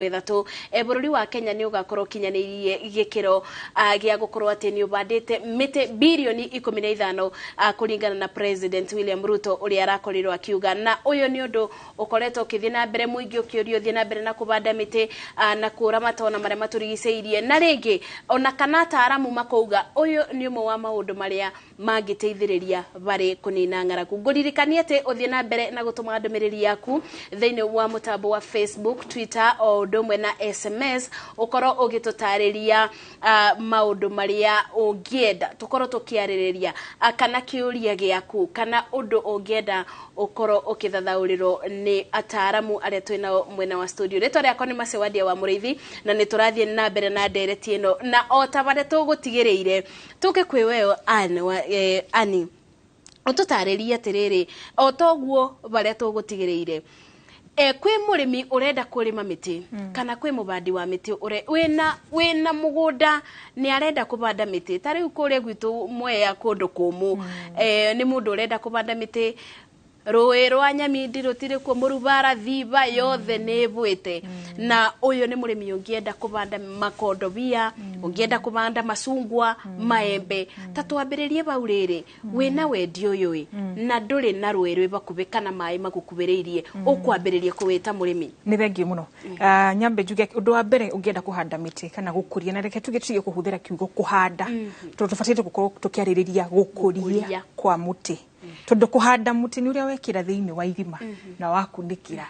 Ithatũ bũrũri wa Kenya nĩ ũgakorwo ũkinyanĩirie gĩkĩro gĩa gũkorwo atĩ nĩ ũbandĩte mĩtĩ birioni 15, kũringana na President William Ruto ũrĩa arakorirwo akiuga. Na ũyũ nĩ ũndũ ũkoretwo ũkĩthiĩ na mbere, mũingĩ ũkĩũrio ũthiĩ na mbere na kũbanda mĩtĩ na kũramata ona marĩa matũrigicĩirie. Na rĩngĩ ona kana ataaramu makauga ũyũ nĩ ũmwe wa maũndũ marĩa mangĩteithĩrĩria harĩ kũnina ng'aragu. Ngũririkanie atĩ ũthiĩ na mbere na gũtũma ndũmĩrĩri yaku thĩinĩ wa mũtambo wa Facebook, Twitter o ũndũ ũmwe na SMS, ũkorwo ũgĩtũtarĩria maũndũ marĩa ũngĩenda tũkorwo tũkĩarĩrĩria, kana kĩũria gĩaku, kana ũndũ ũngĩenda ũkorwo ũkĩthathaũrĩrwo nĩ ataaramu arĩa twĩ nao mwena wa studio. Rĩtwa rĩakwa nĩ Macewadia wa Mũrĩithi, na nĩ tũrathiĩ na mbere na ndereti ĩno, na o ta marĩa tũgũtigĩrĩire tũke kwĩ weyo Ann wa, Ani, ũtũtarĩrie atĩrĩrĩ, o toguo barĩa tũgũtigĩrĩire, kwĩ mũrĩmi ũrenda kũrĩma mĩtĩ kana kwĩ mũbandi wa mĩtĩ ũre wĩna mũgũnda nĩ arenda kũbanda mĩtĩ, ta rĩu kũrĩa gwitũ Mwea kũndũ kũmũ, nĩ mũndũ ũrenda kũbanda mĩtĩ, rũĩ rwa Nyamindi rũtirĩ kuo, Mũrubara Thiba yothe nĩ ĩbwĩte, na ũyũ nĩ mũrĩmi ũngĩenda kũbanda makondobia, ũngĩenda kũbanda macungwa, maembe. Ta twambĩrĩrie bau, rĩrĩ wĩna wendi ũyũ ĩ na ndũrĩ na rũĩ rwĩ bakubĩ kana maĩ magũkuhĩrĩirie, ũkwambĩrĩria kũwĩta mũrĩmi? Nĩ thengiũ mũno. Nyambe njuge ũndũ wa mbere, ũngĩenda kũhanda mĩtĩ kana gũkũria, na reke tuge tutige kũhũthĩra kiugo kũhanda, tondũ tũbatiĩ gũkorwo tũkĩarĩrĩria gũkũria Gũkũria. kwa mũtĩ, tondũ kũhanda mũtĩ nĩ ũrĩa wekĩra thĩinĩ wa irima na wakunĩkĩra,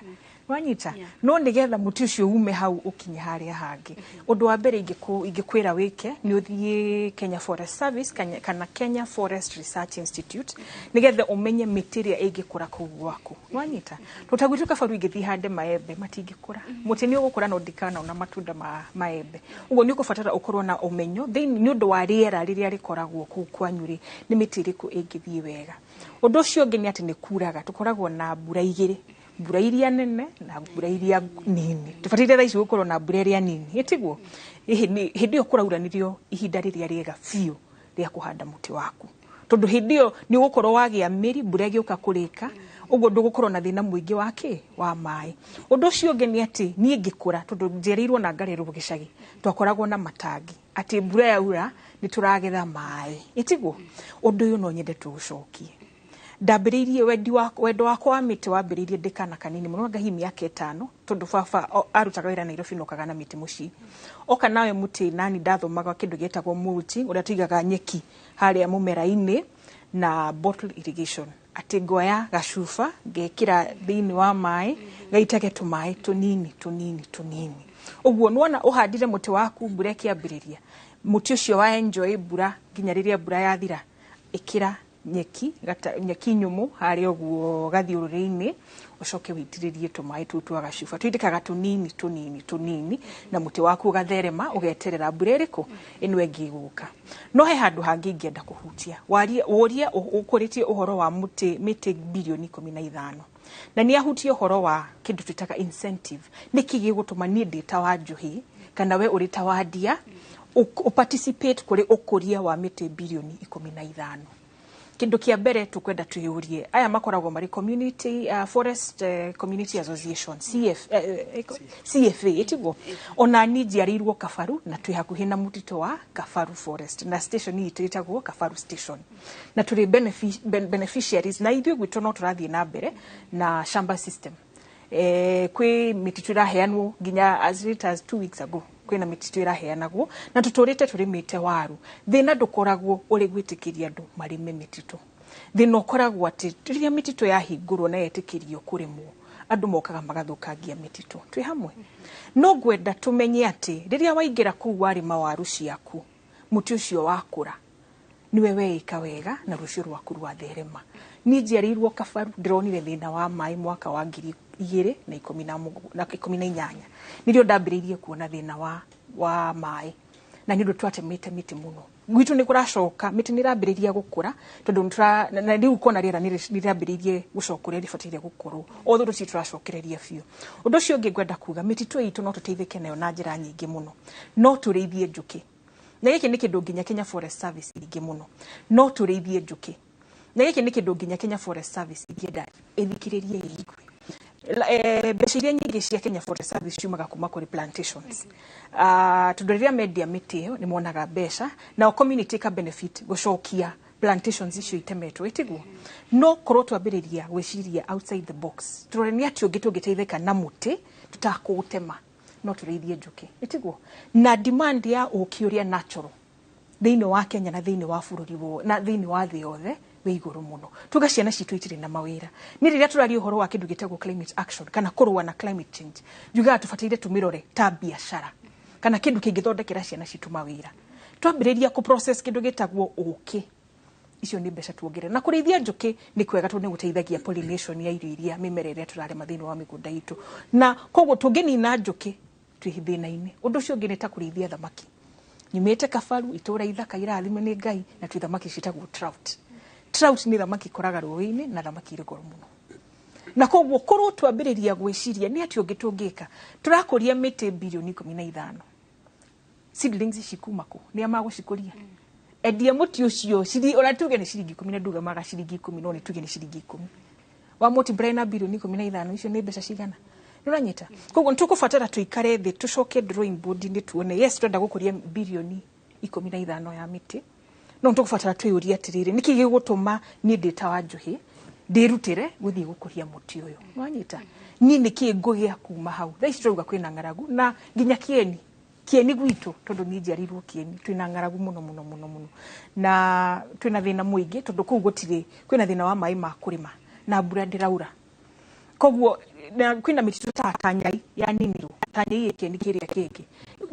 wanyita. No nĩgetha mũtĩ ũcio ume hau ũkinye harĩa hangĩ, ũndũ wa mbere ingĩkwĩra wĩke nĩ ũthiĩ Kenya Forest Service kana Kenya Forest Research Institute, nĩgetha ũmenye mĩtĩ ĩrĩa ĩngĩkũra kũu gwaku, wanyita. Tondũ gwitũ Kabaru ingĩthiĩ hande maembe matingĩkũra. Mũtĩ nĩ ũgũkũra no ndikanaona matunda ma maembe. Ũguo nĩ ũkũbatara ũkorwo na ũmenyo thĩinĩ nĩ ũndũ wa rĩera rĩrĩa rĩkoragwo kũu kwanyu rĩ, nĩ mĩtĩ ĩrĩkũ ĩngĩthiĩ wega. Ũndũ ũcio ũngĩ nĩ atĩ nĩ kuraga, tũkoragwo na mbura igĩrĩ, mbura iria nene na mbura iria nini. Tũbataire thaa ici gũkorwo na mbura ĩrĩa nini, ĩtiguo? Hĩndĩ ĩyo kũraura nĩrĩo ihinda rĩrĩa rĩega biũ rĩa kũhanda mũtĩ waku, tondũ hĩndĩ ĩyo nĩ ũgũkorwo wagĩa mĩri, mbura ĩgĩũka kũrĩka ũguo ndũgũkorwo na thĩna mũingĩ wa kĩ wa maĩ. Ũndũ ũcio ũngĩ nĩ atĩ niĩ ngĩkũra, tondũ njereirwo na ngarerwo gĩcagi, twakoragwo na matangi atĩ mbura yaura nĩ tũragetha maĩ, ĩtiguo? Ũndũ ũyũ no nyende tũũcokie. Ndambĩrĩirie wendi wa wendo wakwa wa mĩtĩ wambĩrĩirie ndĩ kana kanini mũno, anga hihi mĩaka 5, tondũ baba arutaga wĩra Nairobi nokaga na mĩtĩ mũciĩ. Oka nawe mũtĩ nani ndathomaga kĩndũ gĩtagwo mulching, ũrĩa tũigaga nyeki harĩa mũmera-inĩ na bottle irrigation, atĩ ngoya gacuba ngekĩra thĩinĩ wa maĩ gaitage tũmaĩ tũnini tũnini tũnini. Ũguo nĩwona ũhandire mũtĩ waku, mbura ĩkĩambĩrĩria, mũtĩ ũcio wa enjoy mbura nginya rĩrĩa mbura yathira. Ĩkĩra nyeki nyeki nyũmũ harĩa ũguo gathiũrũrĩ-inĩ, ũcoke wĩitĩrĩrie tũmaĩ tũu twa gacuba tũitĩkaga tũnini tũnini tũnini, na mũtĩ waku ũgatherema, ũgeterera mbura ĩrĩkũ ĩno ĩngĩ ĩgũka. No he handũ hangĩ ingĩenda kũhutia warie ũrie ũkũrĩtie ũhoro wa mũtĩ, mĩtĩ birioni 15, na nĩ ahutie ũhoro wa kĩndũ twĩtaga incentive. Nĩkĩ gĩgũtũma niĩ ndĩ ta Wanjũhĩ kana we ũrĩ ta Wandia ũparticipate kũrĩ ũkũria wa mĩtĩ birioni 15? Kĩndũ kĩa mbere tũkwenda twĩyũrie, aya makoragwo marĩ community forest community association, CF, CFA, ĩtiguo? Ona niĩ njiarĩirwo Kabaru na twĩ hakuhĩ na mũtitũ wa Kabaru Forest, na station itũ ĩtagwo Kabaru Station, na tũrĩ beneficiaries, na ithuĩ gwitũ no tũrathiĩ na mbere na shamba system. Kwĩ mĩtitũ ĩraheanwo nginya as late as 2 weeks ago, kwĩna mĩtitũ ĩraheanagwo na tũtũrĩte tũrĩmĩte waru. Thĩna ndũkoragwo ũrĩ gwĩtĩkĩria andũ marĩme mĩtitũ. Thĩna ũkoragwo atĩ rĩrĩa mĩtitũ yahingũrwo na yetĩkĩrio kũrĩmwo, andũ mokaga magathũkangia mĩtitũ. Twĩ hamwe? No ngwenda tũmenye atĩ rĩrĩa waingĩra kũu warĩma waru ciaku, mũtĩ ũcio wakũra niwe weika wega na rũciũ rwaku rwatherema. Niĩ njiarĩirwo Kabaru, ndĩronire thĩna wa maĩ mwaka wa 2018, nĩrĩo ndambĩrĩirie kuona thĩna wa maĩ, na nĩ ũndũ twatemete mĩtĩ mũno. Gwitũ nĩ kũracoka, mĩtĩ nĩ ĩrambĩrĩria gũkũra, tondũ na rĩu kuona rĩera nĩ rĩambĩrĩirie gũcoka ũrĩa rĩbataire gũkorwo, although tũtirĩ tũracokereria biũ. Ũndũ ũcio ũngĩ ngwenda kuga, mĩtitũ itũ no tũteithĩke nayo na njĩra nyingĩ mũno. No tũrĩithie njũkĩ, na gĩkĩ nĩ kĩndũ nginya Kenya Forest Service nyingĩ mũno. No tũrĩithie njũkĩ, na gĩkĩ nĩ kĩndũ nginya Kenya Forest Service ingĩenda ĩthikĩrĩrie ĩigue. Mbeca iria nyingĩ cia Kenya Forest Service ciumaga kuma kũrĩ plantations, tondũ rĩrĩa mendia mĩtĩ ĩyo nĩ monaga mbeca, nao community ĩka benefit gũcokia plantations icio itemetwo, ĩtiguo? No korwo twambĩrĩria gwĩciria outside the box, tũrore nĩ atĩ ũngĩ tũngĩteithĩka na mũtĩ tũtakũũtema, no tũrĩithie njũkĩ, ĩtiguo? Na demand ya ũkĩ ũrĩa natural thĩinĩ wa Kenya na thĩinĩ wa bũrũri na thĩinĩ wa thĩ yothe wĩ igũrũ mũno. Tuga ciana citũ itirĩ na mawĩra. Nĩ rĩrĩa tũraria ũhoro wa kĩndũ gĩtagwo climate action kana kũrũa na climate change, njugaga tũbataire tũmĩrore ta biacara kana kĩndũ kĩngĩthondekera ciana citũ mawĩra. Twambĩrĩria kũ process kĩndũ gĩtagwo ũkĩ, icio nĩ mbeca tuongerera. Na kũrĩithia njũkĩ nĩ kwega tondũ nĩ gũteithagia pollination ya irio iria, mĩmera ĩrĩa tũrarĩma thĩinĩ wa mĩgũnda itũ, na koguo tũngĩnina njũkĩ twĩ thĩna-inĩ. Ũndũ ũcio ũngĩ nĩ ta kũrĩithia thamaki. Nyumĩte Kabaru, itũra ithaka irathime nĩ Ngai, na twĩ thamaki ciĩtagwo trout. Trout nĩ thamaki ikoraga rũĩ-inĩ na thamaki irĩ goro mũno, na koguo korwo twambĩrĩria gwĩciria nĩ atĩ ũngĩ tũngĩka. Tũrakũria mĩtĩ birioni 15, seedlings ici kuma kũ? Nĩ a magũcikũria? Endia mũtĩ ũcio ona tuge nĩ ciringi 10, na nduga maga ciringi 10, no nĩ tuge nĩ ciringi 10, wa multiply na birioni 15, icio nĩ mbeca cigana? Nĩ ũranyita? Koguo nĩ tũkũbatara tũikare thĩ, tũcoke drawing board -inĩ, tuone yes, twenda gũkũria birioni 15 ya mĩtĩ, no nĩ tũkũbatara twĩyũrie atĩrĩrĩ, nĩkĩ gĩgũtũma niĩ ndĩ ta Wanjũhĩ ndĩrutĩre gũthiĩ gũkũria mũtĩ ũyũ? Nĩwanyita? Niĩ nĩkĩ ngũgĩa kuma hau? Thaa ici tũrauga kwĩna ng'aragu, na nginya Kieni gwitũ, tondũ niĩ njiarĩirwo Kieni, twĩna ng'aragu mũno mũno mũno mũno, na twĩna thĩna mũingĩ tondũ kũu gũtirĩ, kwĩna thĩna wa maĩ ma kũrĩma na mbura ndĩraura. Koguo na kwĩna mĩtitũ ta Tanyai yaninirwo, Tanyai ĩ Kieni kĩrĩa kĩngĩ.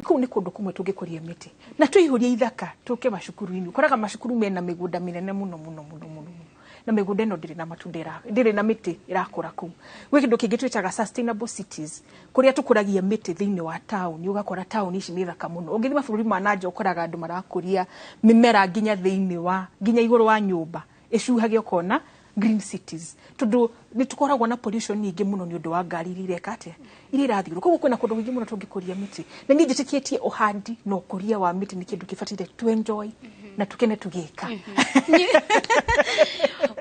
Kũu nĩ kũndũ kũmwe tũngĩkũria mĩtĩ na tũihũrie ithaka, tũke macukuru-inĩ. Ũkoraga macukuru mena mĩgũnda mĩnene mũno mũno mũno mũno mũno, na mĩgũnda ĩno ndĩrĩ na matunda, ndĩrĩ na mĩtĩ ĩrakũra kũu. Gwĩ kĩndũ kĩngĩ twĩtaga sustainable cities, kũrĩa tũkũragia mĩtĩ thĩinĩ wa taũni. Ũgakora taũni ici nĩ thaka mũno. Ũngĩthiĩ mabũrũri ma nanja, ũkoraga andũ marakũria mĩmera nginya thĩinĩ wa, nginya igũrũ wa nyũmba ĩcuhage, ũkona green cities, tondũ nĩ tũkoragwo na pollution nyingĩ mũno nĩ ũndũ wa ngari iria ireka atĩa, iria irathiũrũrũka. Koguo kwĩna kũndũ kũingĩ mũno tũngĩkũria mĩtĩ, na niĩ njĩtĩkĩtie ũhandi na ũkũria wa mĩtĩ nĩ kĩndũ kĩbataire tu enjoy na tukene tũgĩka.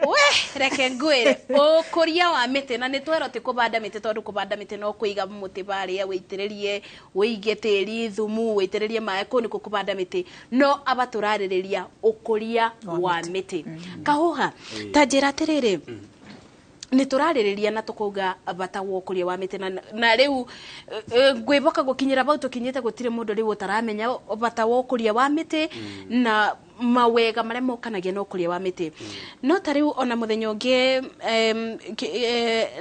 We reke ngwĩre, ũkũria wa mĩtĩ, na nĩ twerwo ti kũbanda mĩtĩ, tondũ kũbanda mĩtĩ no kũiga mũtĩ barĩa, wĩitĩrĩrie, wĩige tĩri thumu, wĩitĩrĩrie maĩ, kũu nĩkuo kũbanda mĩtĩ. No aba tũrarĩrĩria ũkũria wa mĩtĩ. Kahũha, ta njĩra atĩrĩrĩ, nĩ tũrarĩrĩria na tũkauga bata wa ũkũria wa mĩtĩ, na rĩu ngwĩboka gũkinyĩra bau tũkinyĩte, gũtirĩ mũndũ rĩu ũtaramenya bata wa ũkũria wa mĩtĩ na mawega marĩa mokanagia na ũkũria wa mĩtĩ. No ta rĩu ona mũthenya ũngĩ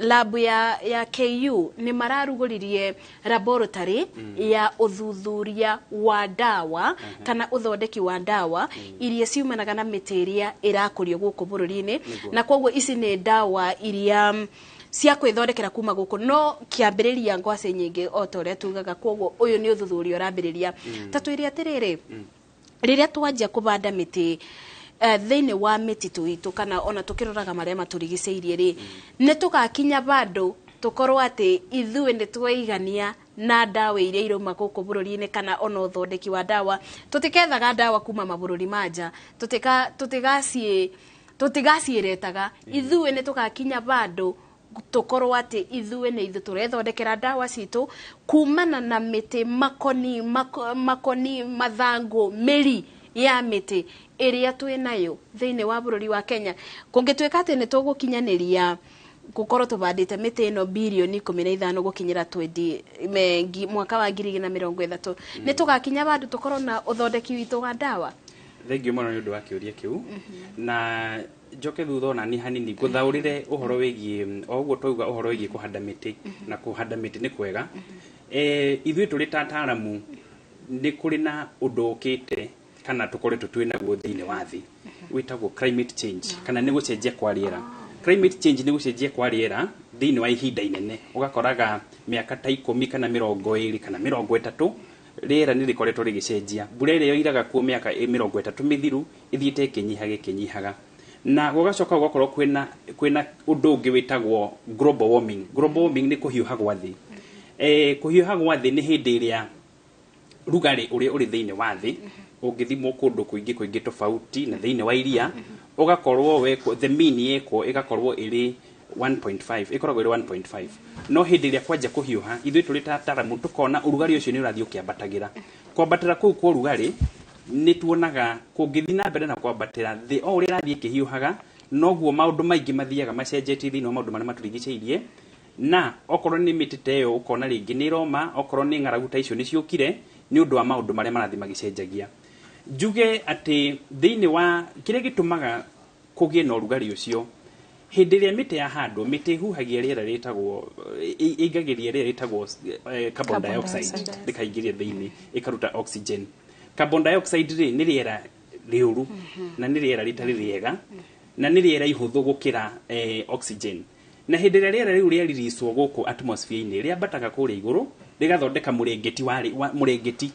lab ya KU nĩ mararugũririe laboratory ya ũthuthuria wa ndawa kana ũthondeki wa ndawa iria ciumanaga na mĩtĩ ĩrĩa ĩrakũrio gũkũ bũrũri-inĩ, na koguo ici nĩ ndawa iria cia kwĩthondekera kuma gũkũ, no kĩambĩrĩria ngwacĩ nyingĩ o ta ũrĩa tugaga. Koguo ũyũ nĩ ũthuthuria ũrambĩrĩria. Ta twĩre atĩrĩrĩ, rĩrĩa twanjia kũbanda mĩtĩ thĩinĩ wa mĩtitũ itũ kana ona tũkĩroraga marĩa matũrigicĩirie rĩ, nĩ tũgakinya bandũ tũkorwo atĩ ithuĩ nĩ tweigania na ndawa iria irauma gũkũ bũrũri-inĩ kana ona ũthondeki wa ndawa, tũtikethaga ndawa kuma mabũrũri ma nja, tũtigaciĩretaga, ithuĩ nĩ tũgakinya bandũ tũkorwo atĩ ithuĩ nĩ ithuĩ tũrethondekera ndawa citũ kumana na mĩtĩ, makoni, makoni, mathangũ, mĩri ya mĩtĩ ĩrĩa twĩ nayo thĩinĩ wa bũrũri wa Kenya? Kũngĩtuĩka atĩ nĩ tũgũkinyanĩria gũkorwo tũbandĩte mĩtĩ ĩno birioni 15 gũkinyĩra 20 mwaka wa 2030, nĩ tũgakinya bandũ tũkorwo na ũthondeki witũ wa ndawa? Thengiũ mũno nĩ ũndũ wa kĩũria kĩu, na njoke thutha ona ni hanini ngũthaũrĩre ũhoro wĩgiĩ o ũguo twauga ũhoro wĩgiĩ kũhanda mĩtĩ, na kũhanda mĩtĩ nĩ kwega. Ithuĩ tũrĩ ta ataaramu, nĩ kũrĩ na ũndũ ũkĩte kana tũkoretwo twĩ naguo thĩinĩ wa thĩ wĩtagwo climate change, kana nĩ gũcenjia kwa rĩera. Climate change nĩ gũcenjia kwa rĩera thĩinĩ wa ihinda inene. Ũgakoraga mĩaka ta 10 kana 20 kana 30, rĩera nĩ rĩkoretwo rĩgĩcenjia. Mbura ĩrĩa yoiraga kuo mĩaka 30 mĩthiru ĩthiĩte ĩkĩnyihaga ĩkĩnyihaga, na gũgacoka gũgakorwo kwĩna ũndũ ũngĩ wĩtagwo global warming. Global warming nĩ kũhiũha gwa thĩ. Kũhiũha gwa thĩ nĩ hĩndĩ ĩrĩa rugarĩ ũrĩa ũrĩ thĩinĩ wa thĩ ũngĩthimwo kũndũ kũingĩ kũingĩ tofauti na thĩinĩ wa iria, ũgakorwo wekwo the mean yekwo ĩgakorwo ĩrĩ 1.5, ĩkoragwo ĩrĩ 1.5, no hĩndĩ ĩrĩa kwanja kũhiũha, ithuĩ tũrĩ ta ataramu tũkona ũrugarĩ ũcio nĩ ũrathiĩ ũkĩambatagĩra. Kwambatĩra kũu kwa ũrugarĩ nĩ tuonaga kũngĩthiĩ na mbere na kwambatĩra, thĩ o ũrĩa ĩrathiĩ ĩkĩhiũhaga noguo maũndũ maingĩ mathiaga macenjetie thĩinĩ wa maũndũ marĩa matũrigicĩirie. Na okorwo nĩ mĩtĩ ta ĩyo, ũkona rĩngĩ nĩ ĩroma, okorwo nĩ ng'aragu ta icio nĩ ciũkire nĩ ũndũ wa maũndũ marĩa marathiĩ magĩcenjagia. Njuge atĩ thĩinĩ wa kĩrĩa gĩtũmaga kũgĩe na ũrugarĩ ũcio, hĩndĩ ĩrĩa mĩtĩ yahandwo, mĩtĩ ĩhuhagia rĩera rĩtagwo, ĩingagĩria rĩera rĩtagwo carbon dioxide, rĩkaingĩria thĩinĩ, ĩkaruta oxygen. Carbon dioxide rĩ, nĩ rĩera rĩũru na nĩ rĩera rĩtarĩ rĩega na nĩ rĩera ihũthũ gũkĩra oxygen. Na hĩndĩ ĩrĩa rĩera rĩu rĩariricwo gũkũ atmosphere-inĩ, rĩambataga kũrĩa igũrũ rĩgathondeka mũrengeti wa mũrengeti.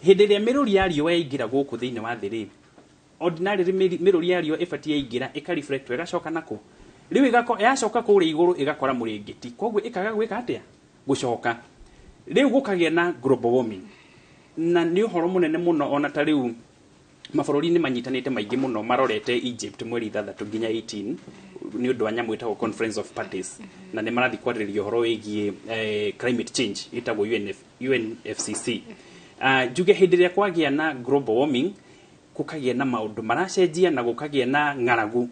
Hĩndĩ ĩrĩa mĩrũri ya riũa yaingĩra gũkũ thĩinĩ wa thĩ rĩ, ordinarily mĩrũri ya riũa ĩbatiĩ yaingĩra ĩka-reflect ĩgacoka nakũ, rĩu yacoka kũrĩa igũrũ ĩgakora mũrengeti, koguo ĩkaga gwĩka atĩa? Gũcoka. Rĩu gũkagĩa na global warming, na nĩ ũhoro mũnene mũno. Ona ta rĩu mabũrũri nĩ manyitanĩte maingĩ mũno marorete Egypt mweri 6 nginya 18 nĩ ũndũ wa nyamũ ĩtagwo Conference of Parties, na nĩ marathiĩ kwarĩrĩria ũhoro wĩgiĩ climate change, ĩtagwo UNFCC. Njuge hĩndĩ ĩrĩa kwagĩa na global warming, gũkagĩa na maũndũ maracenjia na gũkagĩa na ng'aragu,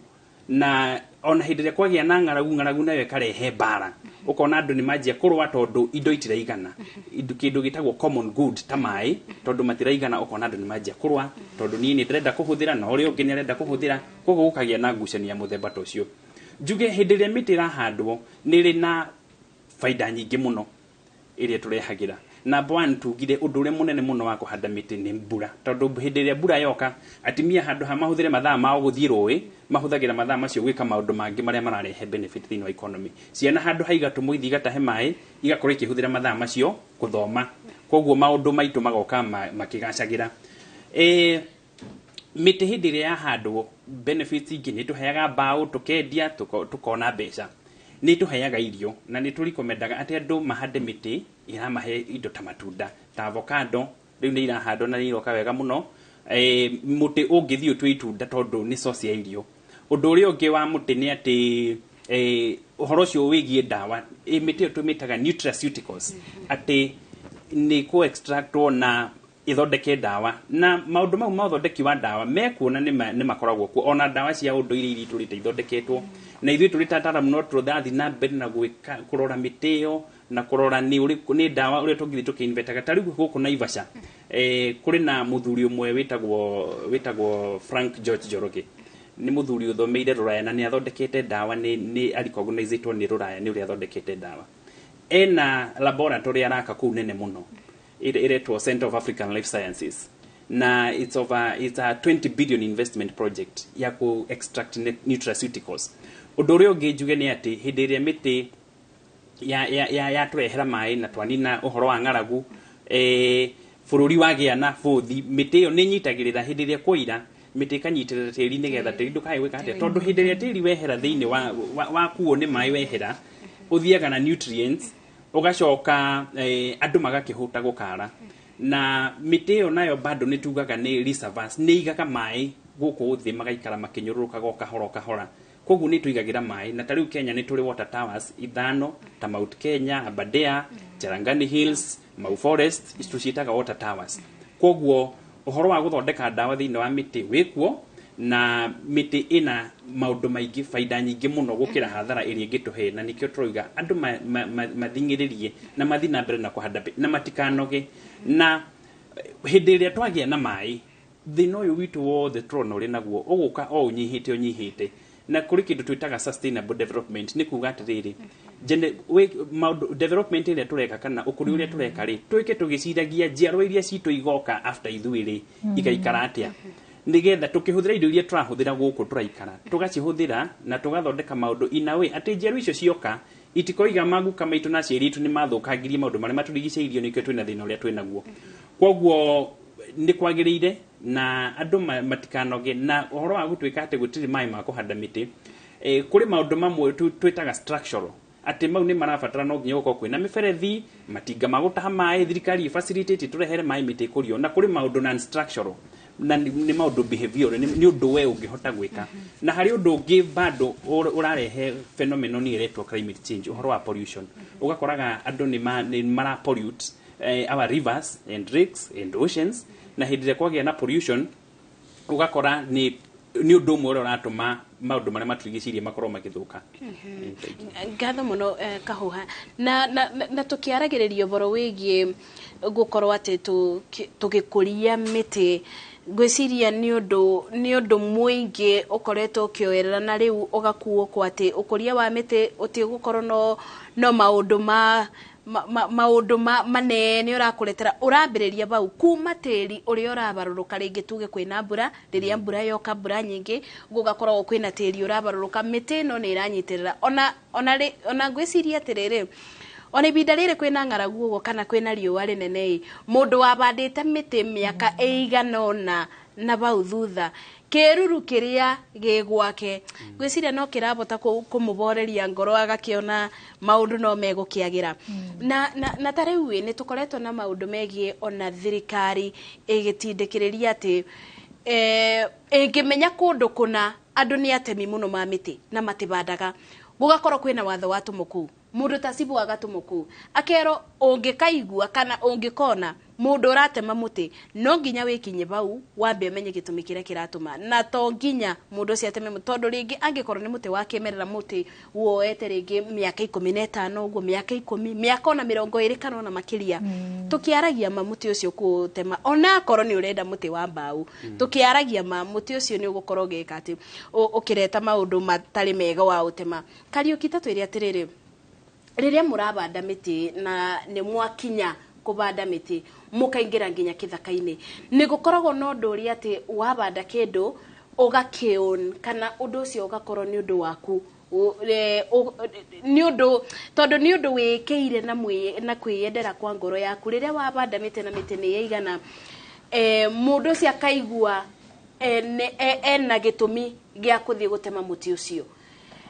na ona hĩndĩ ĩrĩa kwagĩa na ng'aragu, ng'aragu nayo ĩkarehe mbara, ũkona andũ nĩ manjia kũrũa tondũ indo itiraigana, kĩndũ gĩtagwo common good ta maĩ, tondũ matiraigana, ũkona andũ nĩ manjia kũrũa tondũ niĩ nĩ ndĩrenda kũhũthĩra na ũrĩa ũngĩ nĩ arenda kũhũthĩra, koguo gũkagĩa na ngucanio ya mũthemba ta ũcio. Njuge hĩndĩ ĩrĩa mĩtĩ ĩrahandwo nĩ ĩrĩ na baida nyingĩ mũno ĩrĩa tũrehagĩra. Number one, tugire ũndũ ũrĩa mũnene mũno wa kũhanda mĩtĩ nĩ mbura, tondũ hĩndĩ ĩrĩa mbura yoka, atumia handũ ha mahũthĩre mathaa mao gũthiĩ rũĩ, mahũthagĩra mathaa macio gwĩka maũndũ mangĩ marĩa mararehe benefit thĩinĩ wa economy. Ciana handũ ha igatũmwo ithiĩ igatahe maĩ, igakorwo ikĩhũthĩra mathaa macio gũthoma, koguo maũndũ maitũ magoka makĩgacagĩra. Mĩtĩ hĩndĩ ĩrĩa yahandwo, benefits ingĩ nĩ tũheaga mbaũ tũkendia tũkona mbeca, nĩ tũheaga irio, na nĩ tũrikomendaga atĩ andũ mahande mĩtĩ ĩramahe indo ta matunda ta avocado. Rĩu nĩ irahandwo na nĩ iroka wega mũno. Mũtĩ ũngĩthiĩ ũtue itunda tondũ nĩ source ya irio. Ũndũ ũrĩa ũngĩ wa mũtĩ nĩ atĩ ũhoro ũcio wĩgiĩ ndawa, mĩtĩ ĩyo tũmĩtaga nutraceuticals, atĩ nĩ kũ extractwo na ĩthondeke ndawa, na maũndũ mau ma ũthondeki wa ndawa mekuona nĩ makoragwo kuo. Ona ndawa cia ũndũire iria itũrĩte ithondeketwo na ithuĩ tũrĩ ta ataramu no tũrathiĩ na mbere na gwĩka kũrora mĩtĩ ĩyo na kũrora nĩ ũrĩkũ nĩ ndawa ũrĩa tũngĩthiĩ tũkĩinventaga. Ta rĩu gũkũ Naivasha, kũrĩ na mũthuri ũmwe wĩtagwo Frank George Njoroge, nĩ mũthuri ũthomeire rũraya na nĩ athondekete ndawa, nĩ arecognizĩtwo nĩ rũraya nĩ ũrĩa athondekete ndawa. Ena laboratory araka kũu nene mũno ĩretwo Center of African Life Sciences, na it's a 20 billion investment project ya ku extract nutraceuticals. Ũndũ ũrĩa ũngĩ njuge nĩ atĩ hĩndĩ ĩrĩa mĩtĩ yatũrehera maĩ na twanina ũhoro wa ng'aragu, bũrũri wagĩa na bũthi, mĩtĩ ĩyo nĩ ĩnyitagĩrĩra hĩndĩ ĩrĩa kwaira, mĩtĩ ĩkanyitĩrĩra tĩri nĩgetha tĩri ndũkae gwĩka atĩa, tondũ hĩndĩ ĩrĩa tĩri wehera thĩinĩ wa wakuo nĩ maĩ, wehera ũthiaga na nutrients, ũgacoka andũ magakĩhũta gũkara. Na mĩtĩ ĩyo nayo bado nĩ tugaga nĩ reservoirs, nĩ igaga maĩ gũkũ thĩ magaikara makĩnyũrũrũkaga o kahora o kahora, koguo nĩ tũigagĩra maĩ. Na ta rĩu Kenya nĩ tũrĩ water towers 5 ta Mount Kenya, Aberdare, Cherangani Hills, Mau Forest, tũciĩtaga water towers. Koguo ũhoro wa gũthondeka ndawa thĩinĩ wa mĩtĩ wĩkuo, na mĩtĩ ĩna maũndũ maingĩ, baida nyingĩ mũno gũkĩra hathara ĩrĩa ĩngĩtũhe, na nĩkĩo tũrauga andũ mathing'ĩrĩrie na mathiĩ na mbere na kũhanda na matikanoge. Na hĩndĩ ĩrĩa twagĩa na maĩ, thĩna ũyũ witũ wothe tũrona ũrĩ naguo ũgũka o ũnyihĩte ũnyihĩte. Na kũrĩ kĩndũ twĩtaga sustainable development, nĩ kuga atĩrĩrĩ, maũndũ development ĩrĩa tũreka kana ũkũria ũrĩa tũreka rĩ, twĩke tũgĩciragia njiarwa iria citũ igoka after ithuĩ rĩ, igaikara atĩa, nĩgetha tũkĩhũthĩra indo iria tũrahũthĩra gũkũ tũraikara, tũgacihũthĩra na tũgathondeka maũndũ in a way atĩ njiarwa icio cioka itikoiga maguka maitũ na aciari aitũ nĩ mathũkangirie maũndũ marĩa matũrigicĩirio, nĩkĩo twĩna thĩna ũrĩa twĩnaguo. Koguo nĩ kwagĩrĩire na andũ matikanoge na ũhoro wa gũtuĩka atĩ gũtirĩ maĩ ma kũhanda mĩtĩ. Kũrĩ maũndũ mamwe twĩtaga structural, atĩ mau nĩ marabatara no nginya gũkorwo kwĩna mĩberethi, matinga ma gũtaha maĩ, thirikari ĩ facilitate tũrehere maĩ mĩtĩ ĩkũrio. Na kũrĩ maũndũ non structural. Na nĩ maũndũ behavioral, nĩ ũndũ we ũngĩhota gwĩka. Na harĩ ũndũ ũngĩ bado ũrarehe phenomenon ĩretwo climate change, ũhoro wa pollution. Ũgakoraga andũ nĩ mara pollute our rivers and lakes and oceans, na hĩndĩ ĩrĩa kwagĩa na pollution, ũgakora nĩ ũndũ ũmwe ũrĩa ũratũma maũndũ marĩa matũrigicĩirie makorwo magĩthũka. Thank you. Ngatho mũno, Kahuha. Na tũkĩaragĩrĩria ũhoro wĩgiĩ gũkorwo atĩ tũgĩkũria mĩtĩ, ngwĩciria nĩ ũndũ mũingĩ ũkoretwo ũkĩoerera, na rĩu ũgakuo kwa atĩ ũkũria wa mĩtĩ ũtigũkorwo no maũndũ ma maũndũ manene ũrakũretera. Ũrambĩrĩria bau kuma tĩri ũrĩa ũrabarũrũka. Rĩngĩ tuge kwĩna mbura, rĩrĩa mbura yoka, mbura nyingĩ, gũgakoragwo kwĩna tĩri ũrabarũrũka, mĩtĩ ĩno nĩ ĩranyitĩrĩra. Ona ngwĩciria atĩrĩrĩ, ona ibinda rĩrĩ kwĩna ng'aragu ũguo kana kwĩna riũa rĩnene ĩ, mũndũ wabandĩte mĩtĩ mĩaka ĩigana ũna na bau thutha, kĩruru kĩrĩa gĩ gwake, ngwĩciria no kĩrabota kũmũboreria ngoro, agakĩona maũndũ no megũkĩagĩra. Na ta rĩu ĩ, nĩ tũkoretwo na maũndũ megiĩ ona thirikari ĩgĩtindĩkĩrĩria atĩ ĩngĩmenya kũndũ kũna andũ nĩ atemi mũno ma mĩtĩ na matibandaga, gũgakorwo kwĩna watho wa tũmũ kũu. Mũndũ ta cibũ agatũmwo kũu, akerwo ũngĩkaigua kana ũngĩkona mũndũ ũratema mũtĩ, no nginya wĩkinye bau wambe ũmenye gĩtũmi kĩrĩa kĩratũma, na to nginya mũndũ ũcio ateme mũtĩ, tondũ rĩngĩ angĩkorwo nĩ mũtĩ wa kĩmerera, mũtĩ woete rĩngĩ mĩaka 15 ũguo, mĩaka 10, mĩaka ona 20 kana ona makĩria, tũkĩaragia ma, mũtĩ ũcio kũũtema, ona akorwo nĩ ũrenda mũtĩ wa mbaũ, tũkĩaragia ma, mũtĩ ũcio nĩ ũgũkorwo ũgĩka atĩ ũkĩreta maũndũ matarĩ mega wa ũtema. Kariũki, ta twĩre atĩrĩrĩ, rĩrĩa mũrabanda mĩtĩ na nĩ mwakinya kũbanda mĩtĩ mũkaingĩra nginya kĩthaka-inĩ, nĩ gũkoragwo na ũndũ ũrĩa atĩ wabanda kĩndũ ũgakĩown, kana ũndũ ũcio ũgakorwo nĩ ũndũ waku, nĩ ũndũ tondũ nĩ ũndũ wĩkĩire na kwĩyendera kwa ngoro yaku. Rĩrĩa wabanda mĩtĩ na mĩtĩ nĩ yaigana, mũndũ ũcio akaigua ena gĩtũmi gĩa kũthiĩ gũtema mũtĩ ũcio.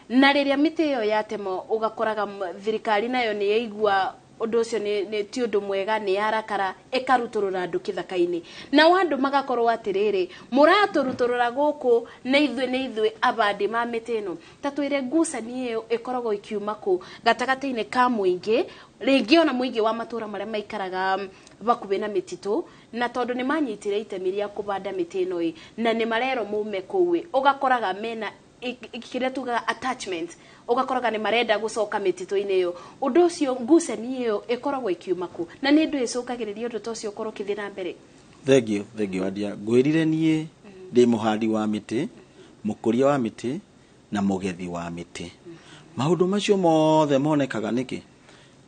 Na rĩrĩa mĩtĩ ĩyo yatemwo, ũgakoraga thirikari nayo nĩ yaigua ũndũ ũcio nĩ ti ũndũ mwega, nĩ yarakara, ĩkarutũrũra andũ kĩthaka-inĩ, nao andũ magakorwo atĩrĩrĩ, mũratũrutũrũra gũkũ na ithuĩ nĩ ithuĩ abandi ma mĩtĩ ĩno. Ta twĩre, ngucanio ĩyo ĩkoragwo ĩkiuma kũ gatagatĩ-inĩ ka mũingĩ, rĩngĩ ona mũingĩ wa matũra marĩa maikaraga hakuhĩ na mĩtitũ, na tondũ nĩ manyitire itemi rĩa kũbanda mĩtĩ ĩno ĩ, na nĩ marerwo mume kũu ĩ, ũgakoraga mena kĩrĩa tugaga attachment, ũgakoraga nĩ marenda gũcoka mĩtitũ-inĩ ĩyo. Ũndũ ũcio, ngucanio ĩyo ĩkoragwo ĩkiuma kũ, na nĩ ndũ ĩcũkagĩrĩria ũndũ ta ũcio ũkorwo ũkĩthiĩ na mbere? Thank you, thank you, Adia. Ngwĩrire niĩ ndĩ mũhandi wa mĩtĩ, mũkũria wa mĩtĩ na mũgethi wa mĩtĩ. Maũndũ macio mothe monekaga nĩkĩ?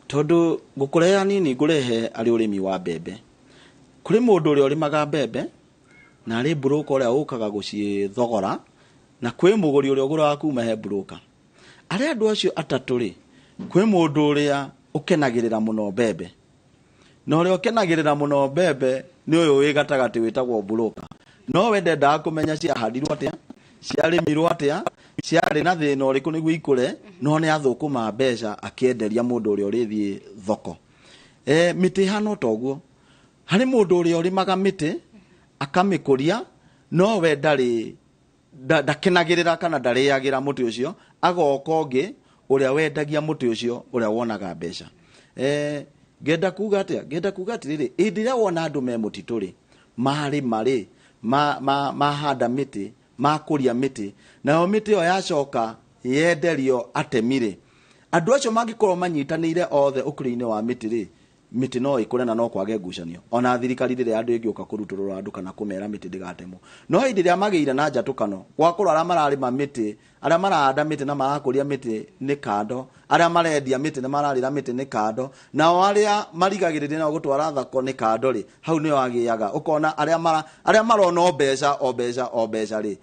Tondũ ngũkũreha nini, ngũrehe arĩ ũrĩmi wa mbembe. Kũrĩ mũndũ ũrĩa ũrĩmaga mbembe na arĩ broker ũrĩa ũkaga gũcithogora, na kwĩ mũgũri ũrĩa ũgũraga kuma he broker. Arĩa andũ acio atatũ rĩ, kwĩ mũndũ ũrĩa ũkenagĩrĩra mũno mbembe, na ũrĩa ũkenagĩrĩra mũno mbembe nĩ ũyũ wĩ gatagatĩ wĩtagwo broker. No we ndendaga kũmenya ciahandirwo atĩa, ciarĩmirwo atĩa, ciarĩ na thĩna ũrĩkũ nĩguo ikũre, no nĩ athũkũma mbeca akĩenderia mũndũ ũrĩa ũrĩthiĩ thoko. Mĩtĩ ĩhana o ta ũguo. Harĩ mũndũ ũrĩa ũrĩmaga mĩtĩ akamĩkũria, no we ndarĩ ndakenagĩrĩra kana ndarĩagĩra mũtĩ ũcio, agoka ũngĩ ũrĩa wendagia mũtĩ ũcio, ũrĩa wonaga mbeca. Ngenda kuga atĩa? Ngenda kuga atĩrĩrĩ, hĩndĩ ĩrĩa wona andũ me mũtitũ rĩ, marĩma rĩ, mahanda mĩtĩ, makũria mĩtĩ, nayo mĩtĩ ĩyo yacoka yenderio atemi rĩ, andũ acio mangĩkorwo manyitanĩire othe ũkũria-inĩ wa mĩtĩ rĩ, mĩtĩ no ĩkũre na no kwage ngucanio. Ona thirikari rĩrĩa andũ ĩngĩũka kũrutũrũra andũ kana kũmera mĩtĩ ndĩgatemwo, no hĩndĩ ĩrĩa magĩire na njatũkano, gwakorwo arĩa mararĩma mĩtĩ, arĩa marahanda mĩtĩ na marakũria mĩtĩ nĩ kando, arĩa marendia mĩtĩ na mararĩra mĩtĩ nĩ kando, nao arĩa marigagĩrĩria nao gũtwara thoko nĩ kando rĩ, hau nĩho agĩaga ũkona arĩa marona o mbeca, o mbeca, o mbeca rĩ,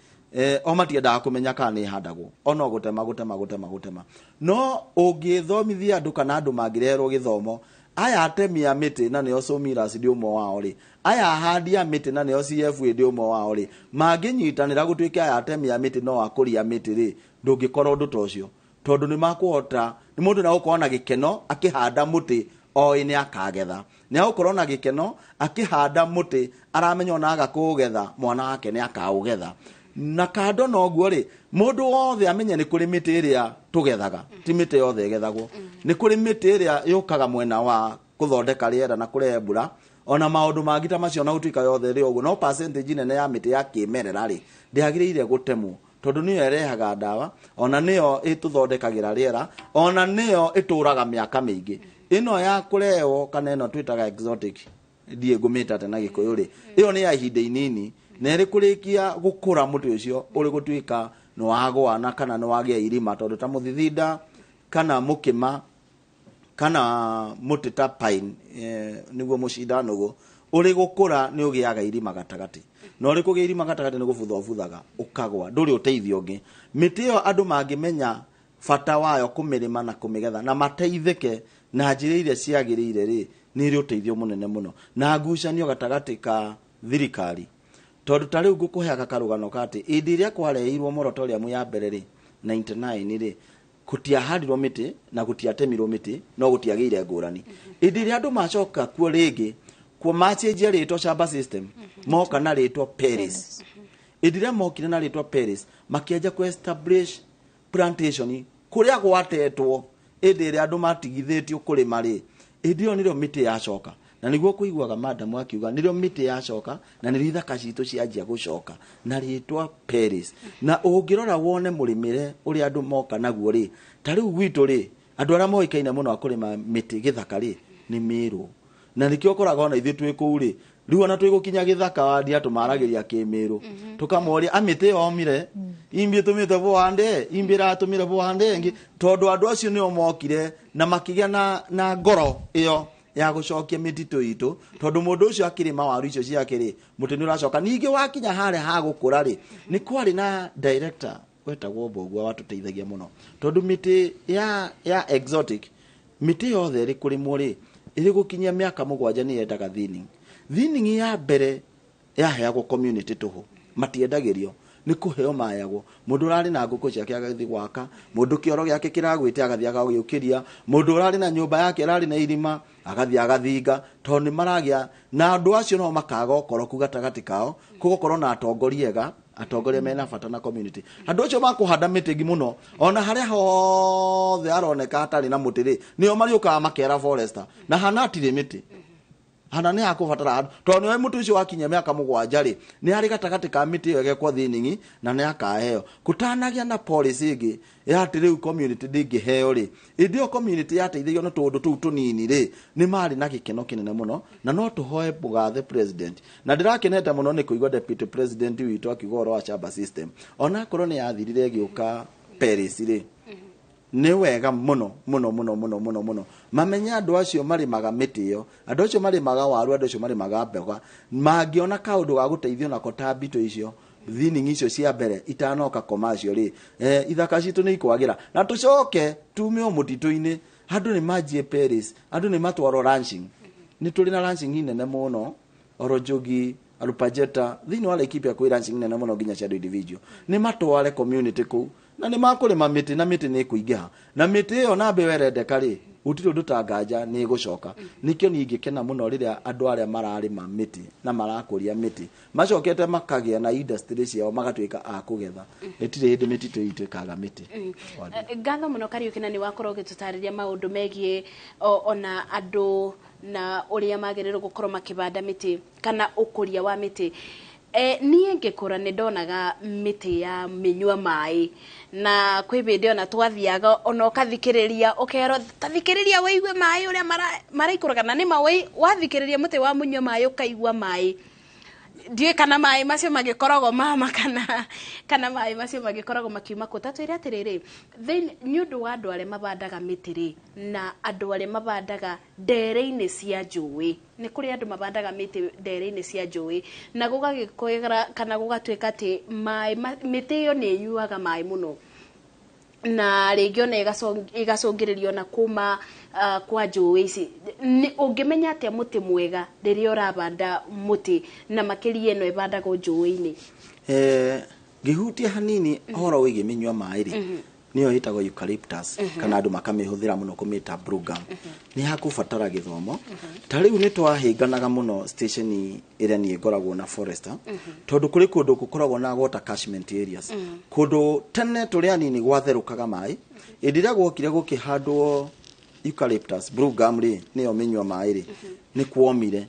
o matiendaga kũmenya kana nĩ ĩhandagwo, o no gũtema, gũtema, gũtema, gũtema. No ũngĩthomithia andũ kana andũ mangĩreherwo gĩthomo, aya atemi a mĩtĩ na nĩo Sawmillers ndĩ ũmwe wao rĩ, aya ahandi a mĩtĩ na nĩo CFA ndĩ ũmwe wao rĩ, mangĩnyitanĩra gũtuĩke aya atemi a mĩtĩ no akũria mĩtĩ rĩ, ndũngĩkora ũndũ ta ũcio, tondũ nĩ makũhota, nĩ mũndũ na gũkorwo na gĩkeno akĩhanda mũtĩ. Oĩ nĩ akagetha, nĩ agũkorwo na gĩkeno akĩhanda mũtĩ, aramenya ona aga kũũgetha mwana wake nĩ akaũgetha. Na kando na ũguo rĩ, mũndũ wothe amenye nĩ kũrĩ mĩtĩ ĩrĩa tũgethaga, ti mĩtĩ yothe ĩgethagwo. Nĩ kũrĩ mĩtĩ ĩrĩa yũkaga mwena wa kũthondeka rĩera na kũrehe mbura ona maũndũ mangĩ ta macio, na gũtuĩka yothe ĩrĩ ũguo, no percentage nene ya mĩtĩ ya kĩmerera rĩ, ndĩagĩrĩire gũtemwo, tondũ nĩyo ĩrehaga ndawa, ona nĩyo ĩtũthondekagĩra rĩera, ona nĩyo ĩtũraga mĩaka mĩingĩ. Ĩno ya kũrehwo kana ĩno twĩtaga exotic, ndiĩ ngũmĩta atĩa na Gĩkũyũ rĩ, ĩyo nĩ ya ihinda inini na ĩrĩ kũrĩkia gũkũra mũtĩ ũcio ũrĩ gũtuĩka nĩ wagũa na kana nĩ wagĩa irima, tondũ ta mũthithinda kana mũkĩma kana mũtĩ ta pine, nĩguo mũcindanũgũ, ũrĩ gũkũra nĩ ũgĩaga irima gatagatĩ, na ũrĩ kũgĩa irima gatagatĩ nĩ gũbutha ũbuthaga ũkagwa, ndũrĩ ũteithio ũngĩ. Mĩtĩ ĩyo andũ mangĩmenya bata wayo kũmĩrĩma na kũmĩgetha na mateithĩke na njĩra iria ciagĩrĩire rĩ, nĩ ĩrĩ ũteithio mũnene mũno na ngucanio gatagatĩ ka thirikari. Tondũ ta rĩu ngũkũheaga karũgano ka atĩ hĩndĩ ĩrĩa kwareheirwo moratorium ya mbere rĩ, 99 rĩ, gũtiahandirwo mĩtĩ na gũtiatemirwo mĩtĩ, no gũtiagĩire ngũrani. Hĩndĩ ĩrĩa andũ macoka kuo rĩngĩ kuo macenjia rĩtwa shamba system, moka na rĩtwa Paris. Hĩndĩ ĩrĩa mokire na rĩtwa Paris, makĩanjia ku establish plantation kũrĩa gwatetwo hĩndĩ ĩrĩa andũ matigithĩtio kũrĩma rĩ, hĩndĩ ĩyo nĩrĩo mĩtĩ yacoka. Na nĩguo kũiguaga madamu akiuga nĩrĩo mĩtĩ yacoka na nĩrĩo ithaka citũ cianjia gũcoka na rĩtwa Paris. Na ũngĩrora wone mũrĩmĩre ũrĩa andũ moka naguo rĩ, ta rĩu gwitũ rĩ, andũ arĩa moĩkaine mũno a kũrĩma mĩtĩ gĩthaka rĩ, nĩ Mĩrũ. Na nĩkĩo ũkoraga ona ithuĩ twĩ kũu rĩ, rĩu ona twĩ gũkinya gĩthaka wandia tũmaragĩria kĩmĩrũ, tũkamoria a mĩtĩ yomire imbĩ tũmĩte bũhande imbĩ ĩratũmire bũhande ĩngĩ, tondũ andũ acio nĩo mokire na makĩgĩa na ngoro ĩyo ya gũcokia mĩtitũ itũ, tondũ mũndũ ũcio akĩrĩma waru icio ciake rĩ, mũtĩ nĩ ũracoka. Ningĩ wakinya harĩa ha gũkũra rĩ, nĩ kwarĩ na director wetagwo Mbũgua watũteithagia mũno, tondũ mĩtĩ ya exotic, mĩtĩ yothe ĩrĩ kũrĩmwo rĩ, ĩrĩ gũkinyia mĩaka 7 nĩ yendaga thinning. Thinning ya mbere yaheagwo community tũhũ, matiendagĩrio, nĩ kũheo mayagwo. Mũndũ ũrarĩ na ngũkũ ciake agathiĩ gwaka, mũndũ kĩoro gĩake kĩragwĩte agathiĩ agagĩũkĩria, mũndũ ũrarĩ na nyũmba yake ĩrarĩ na irima agathiĩ agathinga, tondũ nĩ maragĩa na andũ acio no makaga ũkoroku gatagatĩ kao, gũgakorwo na atongoria ega, atongoria mena bata na community. Andũ acio makũhanda mĩtĩ ĩngĩ mũno, ona harĩa hothe aroneka hatarĩ na mũtĩ rĩ, nĩo marĩũkaga makera forester na hana hatirĩ mĩtĩ, hana nĩ hakũbatara handũ, tondũ nĩwe mũtĩ ũcio wakinya mĩaka 7 rĩ, nĩ harĩ gatagatĩ ka mĩtĩ ĩyo ĩgekwo thinning na nĩ akaheo. Kũtanagĩa na policy ĩngĩ ya atĩ rĩu community ndĩngĩheo rĩ, hĩndĩ ĩyo community yateithĩrĩrio nĩ tũũndũ tũu tũnini rĩ, nĩ marĩ na gĩkeno kĩnene mũno. Na no tũhoe mũgathe president, na ndĩrakenete mũno nĩ kũigua deputy president witũ akiuga ũhoro wa shamba system, onakorwo nĩ yathirire ĩgĩũka Paris rĩ, nĩ wega mũno mũno mũno mũno mũno mũno mamenye andũ acio marĩmaga mĩtĩ ĩyo, andũ acio marĩmaga waru, andũ acio marĩmaga mboga, mangĩona kaũndũ ga gũteithio nako ta mbitũ icio, thinning icio cia mbere itanoka commercial rĩ, ithaka citũ nĩ ikwagĩra. Na tũcoke tume o mũtitũ-inĩ, andũ nĩ manjie Paris, andũ nĩ matwarwo ranching. Nĩ tũrĩ na ranching nene mũno Orojogi, Alupajeta, thĩinĩ wa Laikipia kwĩ ranching nene mũno nginya cia andũ individual. Nĩ matware community kũu na nĩ makũrĩma mĩtĩ, na mĩtĩ nĩ ĩkũingĩha, na mĩtĩ ĩyo namba ĩyo ĩrendeka rĩ, gũtirĩ ũndũ ta nganja nĩ ĩgũcoka. Nĩkĩo niĩ ingĩkena mũno rĩrĩa andũ arĩa mararĩma mĩtĩ na marakũria mĩtĩ macokete makagĩa na industry ciao, magatuĩka a kũgetha. Ĩtirĩ hĩndĩ mĩtitũ itũ ĩkaga mĩtĩ. Ngatho mũno Kariũki, na nĩ wakorwo ũgĩtũtarĩria maũndũ megiĩ ona andũ na ũrĩa magĩrĩirwo gũkorwo makĩbanda mĩtĩ kana ũkũria wa mĩtĩ. Niĩ ngĩkũra nĩ ndonaga mĩtĩ ya mĩnyua maĩ, na kwĩ hĩndĩ ona twathiaga ona ũkathikĩrĩria ũkerwo ta thikĩrĩria wĩigue maĩ ũrĩa maraikũrũka, na nĩma wathikĩrĩria mũtĩ wa mũnyua maĩ ũkaigua maĩ. Ndiũĩ kana maĩ macio magĩkoragwo mama kana maĩ macio magĩkoragwo makiuma kũ. Ta twĩre atĩrĩrĩ, nĩ ũndũ wa andũ arĩa mabandaga mĩtĩ rĩ, na andũ arĩa mabandaga ndere-inĩ cia njũĩ, nĩ kũrĩ andũ mabandaga mĩtĩ ndere-inĩ cia njũĩ na gũgagĩkwĩra kana gũgatuĩka atĩ mĩtĩ ĩyo nĩ ĩnyuaga maĩ mũno, na rĩngĩ ona ĩgacũngĩrĩrio na kuma kwa njũĩ ici. Nĩ ũngĩmenya atĩa mũtĩ mwega rĩrĩa ũrabanda mũtĩ, na makĩria ĩno ĩbandagwo njũĩ-inĩ? Ngĩhutia hanini ũhoro wĩgiĩ mĩnyua maĩ rĩ, Nĩyo ĩtagwo eucalyptus, kana andũ makamĩhũthĩra mũno kũmĩta blue gum. Nĩ hakũbatara gĩthomo. Ta rĩu nĩ twahĩnganaga mũno station ĩrĩa niĩ ngoragwo na forester, tondũ kũrĩ kũndũ gũkoragwo na water catchment areas, kũndũ tene tũrĩ anini gwatherũkaga maĩ. Ĩndĩ ĩrĩa gwokire gũkĩhandwo eucalyptus blue gum rĩ, nĩyo mĩnyua maĩ rĩ, nĩ kuomire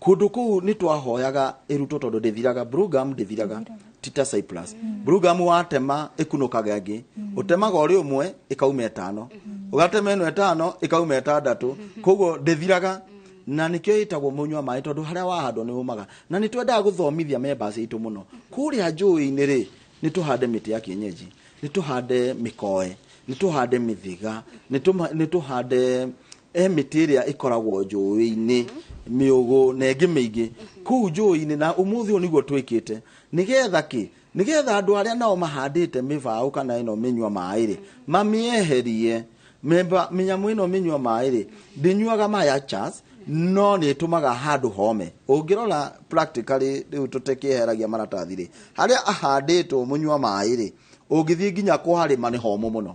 kũndũ kũu. Nĩ twahoyaga ĩrutwo tondũ ndĩthiraga. Blue gum ndĩthiraga, ti ta cypress. Blue gum watema ĩkunũkaga ĩngĩ. Ũtemaga ũrĩ ũmwe, ĩkauma 5, ũgatema ĩno 5, ĩkauma 6. Koguo ndĩthiraga, na nĩkĩo ĩtagwo mũnyua maĩ, tondũ harĩa wahandwo nĩ ũmaga. Na nĩ twendaga gũthomithia members aitũ mũno kũrĩa njũĩ-inĩ rĩ, nĩ tũhande mĩtĩ ya kienyeji, nĩ tũhande mĩkoe, nĩ tũhande mĩthĩga, nĩ tũhande mĩtĩ ĩrĩa ĩkoragwo njũĩ-inĩ, mĩũgũ na ĩngĩ mĩingĩ kũu njũĩ-inĩ. Na ũmũthĩ ũyũ nĩguo twĩkĩte, nĩgetha kĩ? Nĩgetha andũ arĩa nao mahandĩte mĩbaũ kana ĩno mĩnyua maĩ rĩ, mamĩeherie. Memba mĩnyamũ ĩno mĩnyua maĩ rĩ, ndĩnyuaga maĩ a chance, no nĩ ĩtũmaga handũ home. Ũngĩrora practically rĩu tũtekĩeheragia maratathi rĩ, harĩa ahandĩtwo mũnyua maĩ rĩ, ũngĩthiĩ nginya kũharĩma nĩ homũ mũno.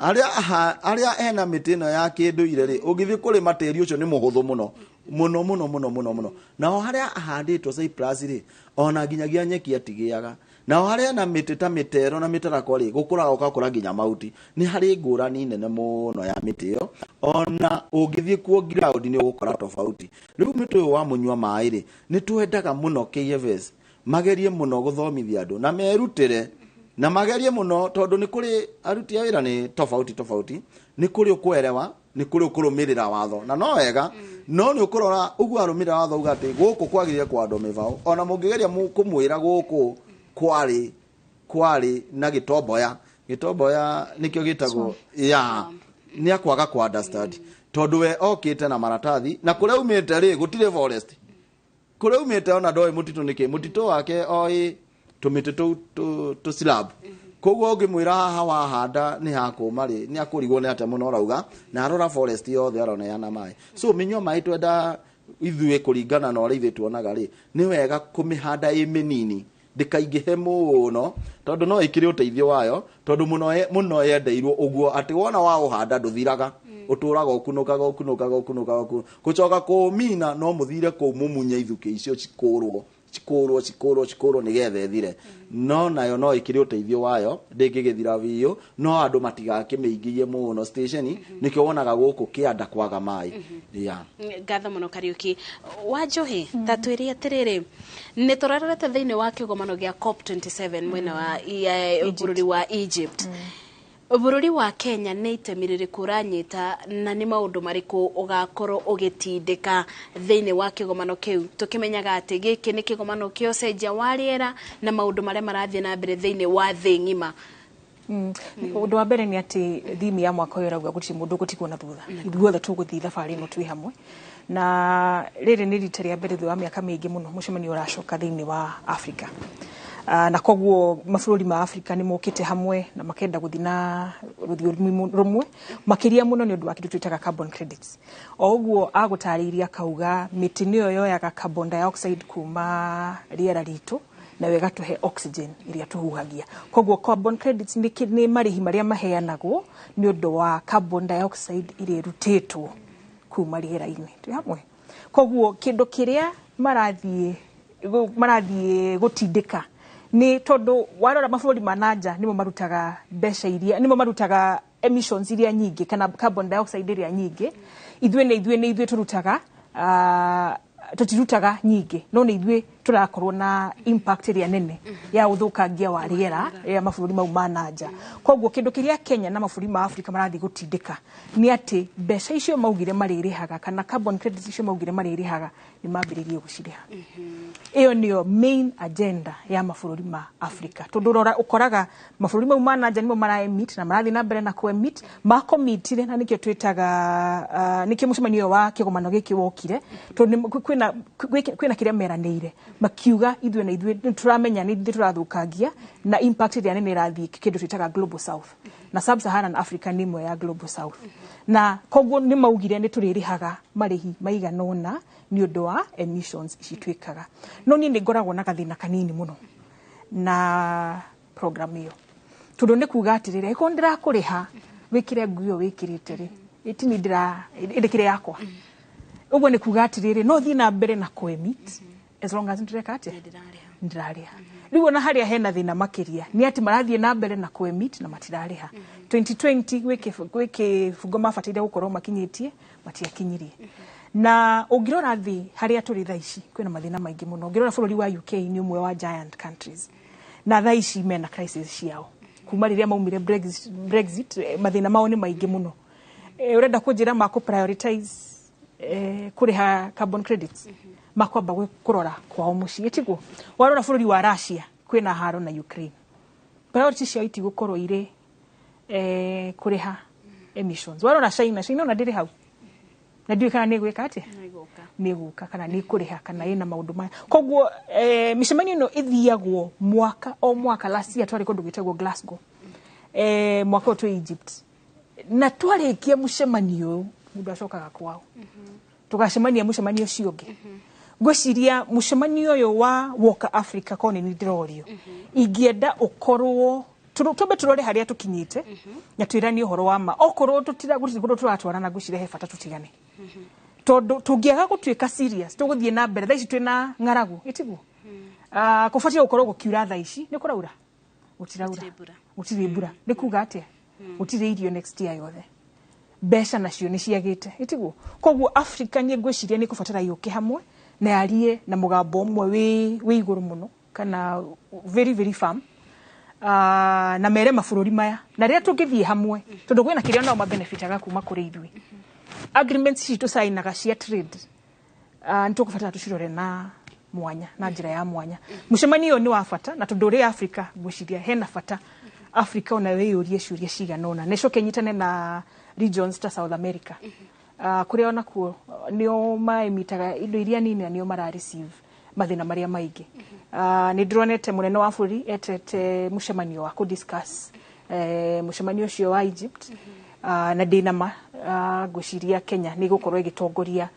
Arĩa ena mĩtĩ ĩno ya kĩndũire rĩ, ũngĩthiĩ kũrĩma tĩri ũcio nĩ mũhũthũ mũno mũno mũno mũno mũno mũno. Nao harĩa ahandĩtwo cypress rĩ, ona nginyagia nyeki atigĩaga. Nao harĩa na mĩtĩ ta mĩtero na mĩtarakwa rĩ, gũkũraga ũgakũra nginya mahuti. Nĩ harĩ ngũrani nene mũno ya mĩtĩ ĩyo. Ona ũngĩthiĩ kuo ground nĩ ũgũkora tofauti. Rĩu mĩtĩ ũyũ wa mũnyua maĩ rĩ, nĩ twendaga mũno KFS magerie mũno gũthomithia andũ na merutĩre na magerie mũno, tondũ nĩ kũrĩ aruti a wĩra nĩ tofauti tofauti. Nĩ kũrĩ ũkwerewa, nĩ kũrĩ ũkũrũmĩrĩra watho na no wega, no nĩ ũkũrora ũguo arũmĩrĩra watho uga atĩ gũkũ kwagĩrĩire kũhandwo mĩbaũ. Ona mũngĩgeria kũmwĩra gũkũ kwarĩ na gĩtomboya, gĩtomboya nĩkĩo gĩtagwo ya nĩ akwaga ku understand, tondũ we okĩte na maratathi na kũrĩa umĩte rĩ, gũtirĩ forest. Kũrĩa umĩte ona ndoĩ mũtitũ nĩkĩ, mũtitũ wake oĩ tũmĩtĩ tũu tũ slab. Koguo ũngĩmwĩra haha wahanda nĩ hakũma rĩ, nĩ akũrigwo nĩ atĩa mũno ũrauga, na arora forest yothe arona yana maĩ. So mĩnyua maĩ twenda ithuĩ, kũringana na ũrĩa ithuĩ tuonaga rĩ, nĩ wega kũmĩhanda ĩ mĩnini, ndĩkaingĩhe mũno, tondũ no ĩkĩrĩ ũteithio wayo, tondũ mũno mũno yendeirwo ũguo atĩ wona waũhanda ndũthiraga, ũtũraga ũkunũkaga ũkunũkaga ũkunũkaga gũcoka kũũmina. No mũthire kũu mũmunye ithukĩ icio cikũrwo cikũrwo cikũrwo cikũrwo nĩgetha ĩthire. No nayo no ĩkĩrĩ ũteithio wayo, ndĩngĩgĩthira biũ, no andũ matigakĩmĩingĩrie mũno station. Nĩkĩo wonaga gũkũ kĩanda kwaga maĩ, yeah. Ngatho mũno, Kariuki wa Njohi. Ta twĩre atĩrĩrĩ, nĩ tũrarorete thĩinĩ wa kĩgomano gĩa COP 27 mwena wa bũrũri wa Egypt. Bũrũri wa Kenya nĩ itemi rĩrĩkũ ũranyita, na nĩ maũndũ marĩkũ ũgakorwo ũgĩtindĩka thĩinĩ wa kĩgomano kĩu, tũkĩmenyaga atĩ gĩkĩ nĩ kĩgomano kĩa ũcenjia wa rĩera na maũndũ marĩa marathiĩ na mbere thĩinĩ wa thĩ ng'ima? Ũndũ wa mbere nĩ atĩ theme ya mwaka ũyũ ĩrauga gũtirĩ mũndũ ũgũtigwo na thutha, ithuothe tũgũthiĩ thabarĩ ĩno twĩ hamwe. Na rĩrĩ nĩ rita rĩa mbere thutha wa mĩaka mĩingĩ mũno mũcemanio ũracoka thĩinĩ wa Africa. Na koguo mabũrũri ma Africa nĩ mokĩte hamwe na makenda gũthiĩ na rũthiomi rũmwe, makĩria mũno nĩ ũndũ wa kĩndũ twĩtaga carbon credits. O ũguo agũtarĩirie akauga mĩtĩ nĩyo yoyaga carbon dioxide kuma rĩera ritũ nayo ĩgatũhe oxygen ĩrĩa tũhuhagia. Koguo carbon credits nĩ marĩhi marĩa maheanagwo nĩ ũndũ wa carbon dioxide ĩrĩa ĩrutĩtwo kuma rĩera-inĩ. Twĩ hamwe? Koguo kĩndũ kĩrĩa marathiĩ gũtindĩka nĩ tondũ warora mabũrũri ma nanja nĩmo marutaga mbeca iria, nĩmo marutaga emissions iria nyingĩ kana carbon dioxide ĩrĩa nyingĩ. Ithuĩ nĩ ithuĩ tũrutaga, tũtirutaga nyingĩ, no nĩ ithuĩ tũrakorwo na impact ĩrĩa nene ya ũthũkangia wa rĩera rĩa mabũrũri mau ma nanja. Koguo kĩndũ kĩrĩa Kenya na mabũrũri ma Africa marathiĩ gũtindĩka nĩ atĩ mbeca icio maugire marĩrĩhaga kana carbon credits icio maugire marĩrĩhaga, nĩ mambĩrĩrie gũcirĩha. Ĩyo nĩyo main agenda ya mabũrũri ma Africa, tondũ rora ũkoraga mabũrũri mau ma nanja nĩmo mara emit na marathiĩ na mbere na kũ-emit makomitire, na nĩkĩo twĩtaga nĩkĩo mũcemanio ũyũ wa kĩgomano gĩkĩ wokire, tondũ kwĩna kĩrĩa meranĩire makiuga ithuĩ na ithuĩ nĩ tũramenya nĩ ithuĩ tũrathũkangia, na impact ĩrĩa nene ĩrathiĩ kĩndũ twĩtaga Global South, na Sub-Saharan Africa nĩ ĩmwe ya Global South. Na koguo nĩ maugire nĩ tũrĩrĩhaga marĩhi maigana ũna nĩ ũndũ wa emissions ici twĩkaga. No niĩ nĩ ngoragwo na gathĩna kanini mũno na program ĩyo. Tondũ nĩ kuga atĩrĩrĩ, angĩkorwo ndĩrakũrĩha wĩkĩre nguo ĩyo wĩkĩrĩte rĩ, ĩtini ndĩra ĩndĩkĩre yakwa. Ũguo nĩ kuga atĩrĩrĩ, no thiĩ na mbere na kũ-emit as long as ndĩreka atĩa, ndĩrarĩha. Rĩu ona harĩa hena thĩna makĩria nĩ atĩ marathiĩ na mbere na kũ-emit na matirarĩha. 2020 gwĩ kĩbungo mabataire gũkorwo makinyĩtie, matiakinyirie. Na ũngĩrora thĩ harĩa tũrĩ thaa ici, kwĩna mathĩna maingĩ mũno. Ũngĩrora bũrũri wa UK nĩ ũmwe wa giant countries, na thaa ici mena crisis ciao kuma rĩrĩa maumire Brexit, mathĩna mao nĩ maingĩ mũno. Ũrenda kũnjĩra makũ prioritize kũrĩha carbon credits, makwamba kũrora kwao mũciĩ, tiguo? Warora bũrũri wa Russia, kwĩna haro na Ukraine, priority ciao itigũkorwo irĩ kũrĩha emissions. Warora China, China ona ndĩrĩ hau na ndiũĩ kana nĩ ĩgwĩka atĩa, nĩ gũka kana nĩ kũrĩha kana ĩna maũndũ maya. Koguo mĩcemanio ĩno ĩthiagwo mwaka o mwaka. Last year twarĩ kũndũ gwĩtagwo Glasgow, mwaka ũyũ twĩ Egypt, na twarĩkia mũcemanio ũyũ mũndũ acokaga kwao, tũgacemania mũcemanio ũcio ũngĩ. Ngwĩciria mũcemanio ũyũ wa Walk Africa, korwo nĩ niĩ ndĩrorio, ingĩenda ũkorwo twambe tũrore harĩa tũkinyĩte na twĩranie ũhoro wa ma. Okorwo tũtira gũtirĩ kũndũ tũratwarana, ngwĩciria he bata tũtigane, tondũ tũngĩaga gũtuĩka serious tũgũthiĩ na mbere. Thaa ici twĩna ng'aragu, ĩtiguo? Kũbatiĩ gũkorwo gũkiura, thaa ici nĩ kũraura? Gũtiraura. Gũtirĩ mbura. Gũtirĩ mbura. Nĩ kuga atĩa? Gũtirĩ irio next year yothe. Mbeca nacio nĩ ciagĩte, ĩtiguo? Koguo Africa niĩ ngwĩciria nĩ kũbatara yũke hamwe na yarie na mũgambo ũmwe wĩ igũrũ mũno kana very very firm, na mere mabũrũri maya na rĩrĩa tũngĩthiĩ hamwe, tondũ kwĩna kĩrĩa nao mabenefitaga kuma kũrĩ ithuĩ. Agreements ici tũcainaga cia trade, nĩ tũkũbatara tũcirore na mwanya, na njĩra ya mwanya. Mũcemanio ũyũ nĩ wa bata, na tondũ ũrĩ Africa, ngwĩciria hena bata Africa onayo ĩyũrie ciũria cigana ũna na ĩcoke ĩnyitane na regions ta South America, kũrĩa onakuo nĩo maemitaga indo iria nini na nĩo mara receive mathĩna marĩa maingĩ. Nĩ ndĩronete mũnene wa bũrũri etete mũcemanio wa kũ-discuss mũcemanio ũcio wa Egypt, na ndĩna ma ngwĩciria Kenya nĩ ĩgũkorwo ĩgĩtongoria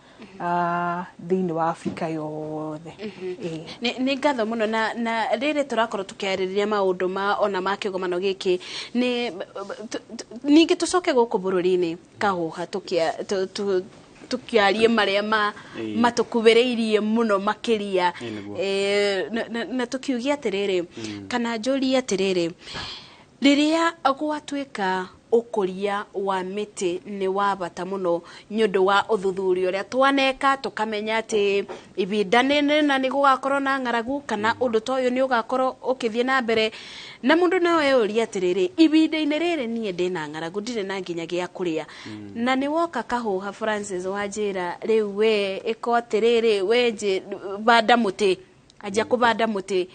thĩinĩ wa Afrika yothe. Ĩĩ. Nĩ ngatho mũno, na rĩrĩ tũrakorwo tũkĩarĩrĩria maũndũ ma ona ma kĩgomano gĩkĩ, nĩ ningĩ tũcoke gũkũ bũrũri-inĩ kahũha tũkĩarie marĩa ma matũkuhĩrĩirie mũno makĩria. Ĩĩ, nĩguo. Na tũkiugie atĩrĩrĩ, kana njũrie atĩrĩrĩ, rĩrĩa gwatuĩka ũkũria wa mĩtĩ nĩ wa bata mũno nĩ ũndũ wa ũthuthuria ũrĩa twaneka, tũkamenya atĩ ibinda nĩ na nĩ gũgakorwo na ng'aragu kana ũndũ ta ũyũ nĩ ũgakorwo ũkĩthiĩ na mbere, na mũndũ no eyũrie atĩrĩrĩ, ibinda-inĩ rĩrĩ niĩ ndĩna ng'aragu, ndirĩ na nginya gĩa kũrĩa, na nĩ woka kahũha Francis wanjĩra rĩu we ĩko atĩrĩrĩ, we banda mũtĩ, anjia kũbanda mũtĩ,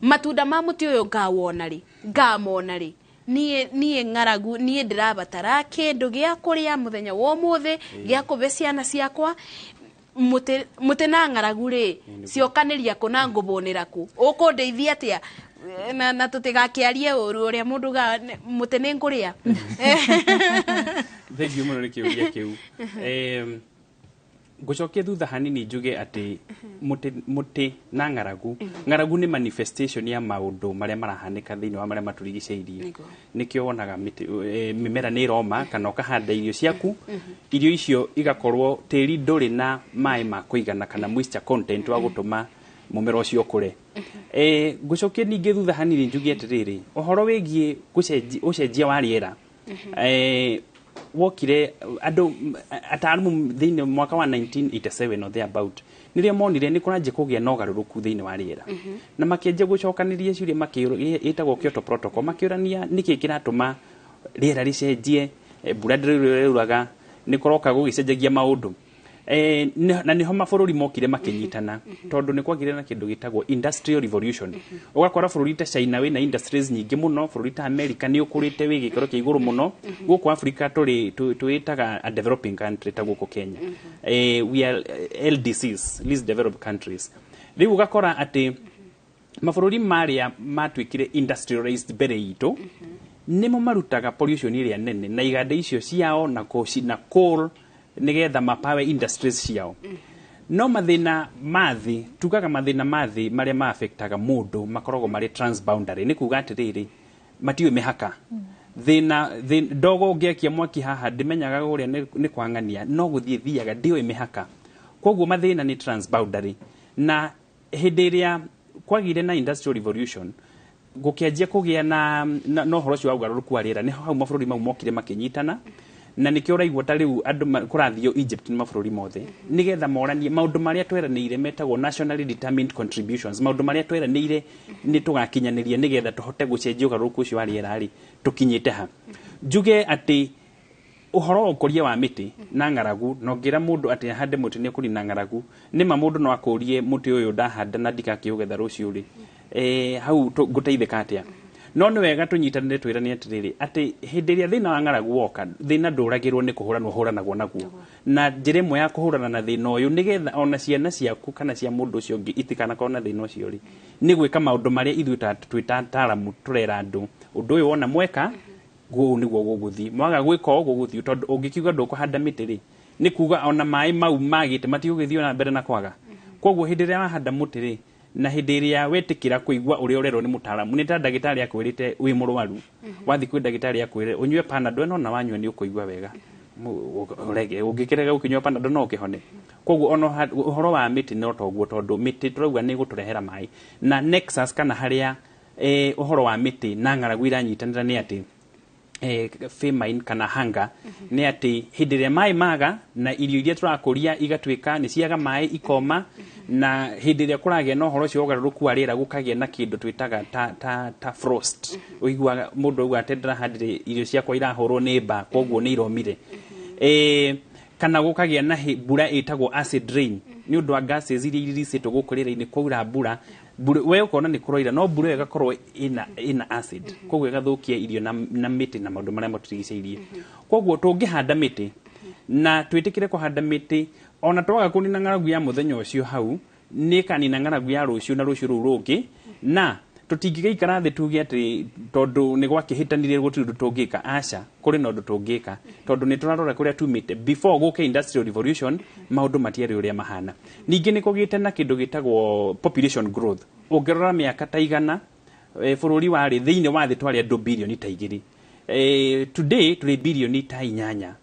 matunda ma mũtĩ ũyũ ngawona rĩ, ngamona rĩ? Niĩ ng'aragu, niĩ ndĩrabatara kĩndũ gĩa kũrĩa mũthenya wa ũmũthĩ gĩa kũbe ciana ciakwa. Mũtĩ na ng'aragu rĩ, ciokanĩria kũ na ngũbũnĩra kũ? Ũkũndeithia atĩa na tũtigakĩarie ũru ũrĩa mũndũ ugaga mũtĩ nĩ ngũrĩa? Thank you mũno nĩ kĩũria kĩu. Ngũcokia thutha hanini njuge atĩ mũtĩ na ng'aragu, ng'aragu nĩ manifestation ya maũndũ marĩa marahanĩka thĩinĩ wa marĩa matũrigicĩirie. Nĩkĩo wonaga mĩtĩ, mĩmera nĩ ĩroma, kana ũkahanda irio ciaku, irio icio igakorwo tĩri ndũrĩ na maĩ ma kũigana kana moisture content wa gũtũma mũmera ũcio ũkũre. Ngũcokia ningĩ thutha hanini njuge atĩrĩrĩ, ũhoro wĩgiĩ ũcenjia wa rĩera wokire andũ ataaramu thĩinĩ mwaka wa 1987 or thereabout, nĩrĩo monire nĩ kũranjia kũgĩa na ũgarũrũku thĩinĩ wa rĩera, na makĩanjia gũcokanĩria ciũria ĩtagwo Kyoto Protocol, makĩũrania nĩkĩ kĩratũma rĩera rĩcenjie, mbura ndĩrauraga, nĩ kũroka gũgĩcenjagia maũndũ. Na nĩho mabũrũri mokire makĩnyitana, tondũ nĩ kwagĩire na kĩndũ gĩtagwo industrial revolution. Ũgakora bũrũri ta China wĩna industries nyingĩ mũno, bũrũri ta America nĩ ũkũrĩte wĩ gĩkĩro kĩa igũrũ mũno. Gũkũ Africa tũrĩ twĩtaga a developing country, ta gũkũ Kenya we are LDCs, least developed countries. Rĩu ũgakora atĩ mabũrũri marĩa matuĩkire industrialized mbere itũ nĩmo marutaga pollution ĩrĩa nene na iganda icio ciao na na coal nĩgetha mapawe industries ciao. No mathĩna ma thĩ, tugaga mathĩna ma thĩ marĩa ma affectaga mũndũ makoragwo marĩ transboundary. Nĩ kuga atĩrĩrĩ, Matiũĩ mĩhaka. Thĩna ndogo ũngĩakia mwaki haha ndĩmenyaga ũrĩa nĩ kwang'ania, no gũthiĩ thiaga, ndĩũĩ mĩhaka. Koguo mathĩna nĩ transboundary. Na hĩndĩ ĩrĩa kwagĩire na industrial revolution, gũkĩanjia kũgĩa na ũhoro ũcio wa ũgarũrũku wa rĩera, nĩho hau mabũrũri mau mokire makĩnyitana. Na nĩkĩo ũraigua ta rĩu andũ kũrathio Egypt nĩ mabũrũri mothe, nĩgetha moranie maũndũ marĩa tweranĩire metagwo nationally determined contributions, maũndũ marĩa tweranĩire nĩ tũgakinyanĩria nĩgetha tũhote gũcenjia ũgarũrũku ũcio wa rĩera rĩ, tũkinyĩte ha. Njuge atĩ ũhoro wa ũkũria wa mĩtĩ na ng'aragu, na ũngĩra mũndũ atĩ ahande mũtĩ nĩ ũkũnina ng'aragu, nĩma mũndũ no akũrie mũtĩ ũyũ ndahanda na ndigakĩũgetha rũciũ rĩ, hau ngũteithĩka atĩa? No nĩ wega tũnyitanĩre twĩrane atĩrĩrĩ, atĩ hĩndĩ ĩrĩa thĩna wa ng'aragu woka, thĩna ndũragĩrwo nĩ kũhũranwo, ũhũranagwo naguo. Na njĩra ĩmwe ya kũhũrana na thĩna ũyũ, nĩgetha ona ciana ciaku kana cia mũndũ ũcio ũngĩ itikanakorwo na thĩna ũcio rĩ, nĩ gwĩka maũndũ marĩa ithuĩ twĩ ta ataaramu tũrera andũ, ũndũ ũyũ wona mweka gũũ nĩguo gũgũthiĩ, mwaga gwĩka ũũ gũgũthiĩ. Tondũ ũngĩkiuga ndũkũhanda mĩtĩ rĩ, nĩ kuga ona maĩ mau magĩte matigũgĩthiĩ na mbere na kwaga. Koguo hĩndĩ ĩrĩa wahanda mũtĩ rĩ, na hĩndĩ ĩrĩa wetĩkĩra kũigua ũrĩa ũrerwo nĩ mũtaaramu, nĩ ta ndagĩtarĩ akwĩrĩte wĩ mũrwaru, wathiĩ kwĩ ndagĩtarĩ akwĩre ũnyue Panadol ĩno, na wanyua nĩ ũkũigua wega, ũrege ũngĩkĩrega gũkĩnyua Panadol no ũkĩhone. Koguo ona ũhoro wa mĩtĩ no toguo, tondũ mĩtĩ tũrauga nĩ ĩgũtũrehera maĩ. Na nexus kana harĩa ũhoro wa mĩtĩ na ng'aragu iranyitanĩra nĩ atĩ famine kana hunger, nĩ atĩ hĩndĩ ĩrĩa maĩ maga na irio iria tũrakũria igatuĩka nĩ ciaga maĩ ikoma, na hĩndĩ ĩrĩa kũragĩa na ũhoro ũcio wa ũgarũrũku wa rĩera, gũkagĩa na kĩndũ twĩtaga ta frost. Ũiguaga mũndũ auga atĩ ndĩrahandire irio ciakwa irahũrwo nĩ mbaa, koguo nĩ iromire. Kana gũkagĩa na mbura ĩtagwo acid rain, nĩ ũndũ wa gases iria iricĩtwo gũkũ rĩera-inĩ. Kwaura mbura, we ũkona nĩ kũroira, no mbura ĩyo ĩgakorwo ĩna acid, koguo ĩgathũkia irio na mĩtĩ na maũndũ marĩa matũrigicĩirie. Koguo tũngĩhanda mĩtĩ na twĩtĩkĩre kũhanda mĩtĩ, ona twaga kũnina ng'aragu ya mũthenya ũcio hau, nĩ ĩkanina ng'aragu ya rũciũ na rũciũ rũu rũngĩ. Na tũtingĩgĩikara thĩ tuge atĩ tondũ nĩ gwakĩhĩtanire gũtirĩ ũndũ tũngĩka. Aca, kũrĩ na ũndũ tũngĩka, tondũ nĩ tũrarora kũrĩa tumĩte. Before gũke industrial revolution, maũndũ matiarĩ ũrĩa mahana. Ningĩ nĩ kũgĩte na kĩndũ gĩtagwo population growth. Ũngĩrora mĩaka ta 100, bũrũri warĩ thĩinĩ wa thĩ twarĩ andũ birioni ta 2. Today tũrĩ birioni ta 8.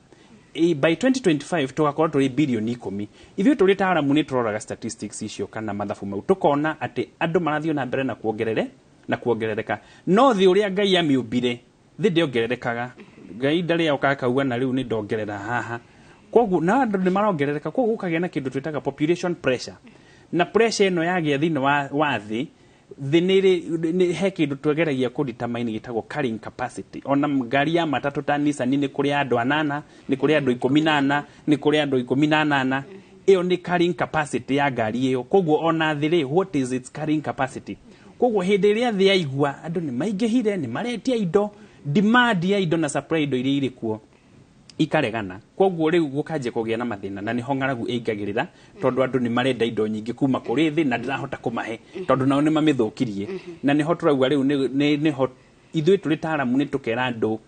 By 2025 tũgakorwo tũrĩ birioni 10. Ithuĩ tũrĩ taaramu nĩ tũroraga statistics icio kana mathabu mau, tũkona atĩ andũ marathiĩ na mbere na kuongerere na kuongerereka. No thĩ ũrĩa Ngai amĩũmbire, thĩ ndĩongererekaga. Ngai ndarĩ oka akauga na rĩu nĩ ndongerera haha. Koguo na andũ nĩ marongerereka, koguo gũkagĩa na kĩndũ twĩtaga population pressure. Na pressure ĩno yagĩa thĩinĩ wa thĩ, thĩ nĩ he kĩndũ twageragia kũ determine gĩtagwo carrying capacity. Ona ngari ya matatũ ta Nissan nĩ kũrĩ andũ 8, nĩ kũrĩ andũ 14, nĩ kũrĩ andũ 18. Ĩyo nĩ carrying capacity ya ngari ĩyo. Koguo ona thĩ rĩ, what is its carrying capacity? Koguo hĩndĩ ĩrĩa thĩ yaigua andũ nĩ maingĩhire, nĩ maretia indo, demand ya indo na supply indo iria irĩ kuo ikaregana. Koguo rĩu gũkanjia kũgĩa na mathĩna, na nĩho ng'aragu ĩingagĩrĩra, tondũ andũ nĩ marenda indo nyingĩ kuma kũrĩ thĩ na ndĩrahota kũmahe, tondũ nao nĩ mamĩthũkirie. Na nĩho tũrauga rĩu nĩho ithuĩ tũrĩ taaramu nĩ tũkera andũ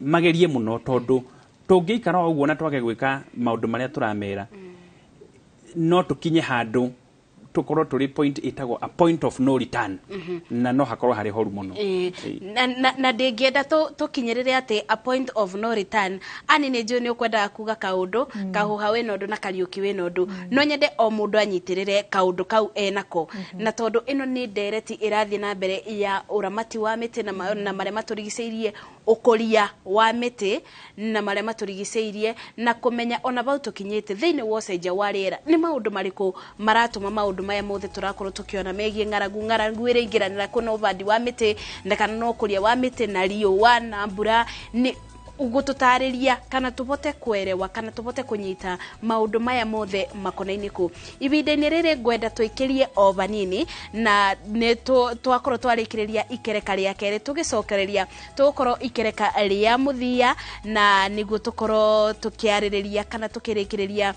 magerie mũno, tondũ tũngĩikara o ũguo na twage gwĩka maũndũ marĩa tũramera, no tũkinye handũ tũkorwo tũrĩ point ĩtagwo a point of no return, na no hakorwo harĩ horu mũno. Na ndĩngĩenda tũkinyĩrĩre atĩ a point of no return. Ani nĩ njũĩ nĩ ũkwendaga kuga kaũndũ, Kahuha wĩna ũndũ na Kariũki wĩna ũndũ. No nyende o mũndũ anyitĩrĩre kaũndũ kau enako, na tondũ ĩno nĩ ndereti ĩrathiĩ na mbere ya ũramati wa mĩtĩ na marĩa matũrigicĩirie, ũkũria wa mĩtĩ na marĩa matũrigicĩirie, na kũmenya ona bau tũkinyĩte thĩinĩ wa ũcenjia wa rĩera nĩ maũndũ marĩkũ maratũma maũndũ maya mothe tũrakorwo tũkĩona megiĩ ng'aragu. Ng'aragu ĩraingĩranĩra kũ na ũbandi wa mĩtĩ na kana na ũkũria wa mĩtĩ na riũa na mbura? Nĩ gũtũtarĩria kana tũbote kwerewa kana tũbote kũnyita maũndũ maya mothe makonainĩ kũ. Ihinda-inĩ rĩrĩ ngwenda tũikĩrie o vanini, na nĩ twakorwo twarĩkĩrĩria ikereka rĩa kerĩ, tũgĩcokereria tũgũkorwo ikereka rĩa mũthia, na nĩguo tũkorwo tũkĩarĩrĩria kana tũkĩrĩkĩrĩria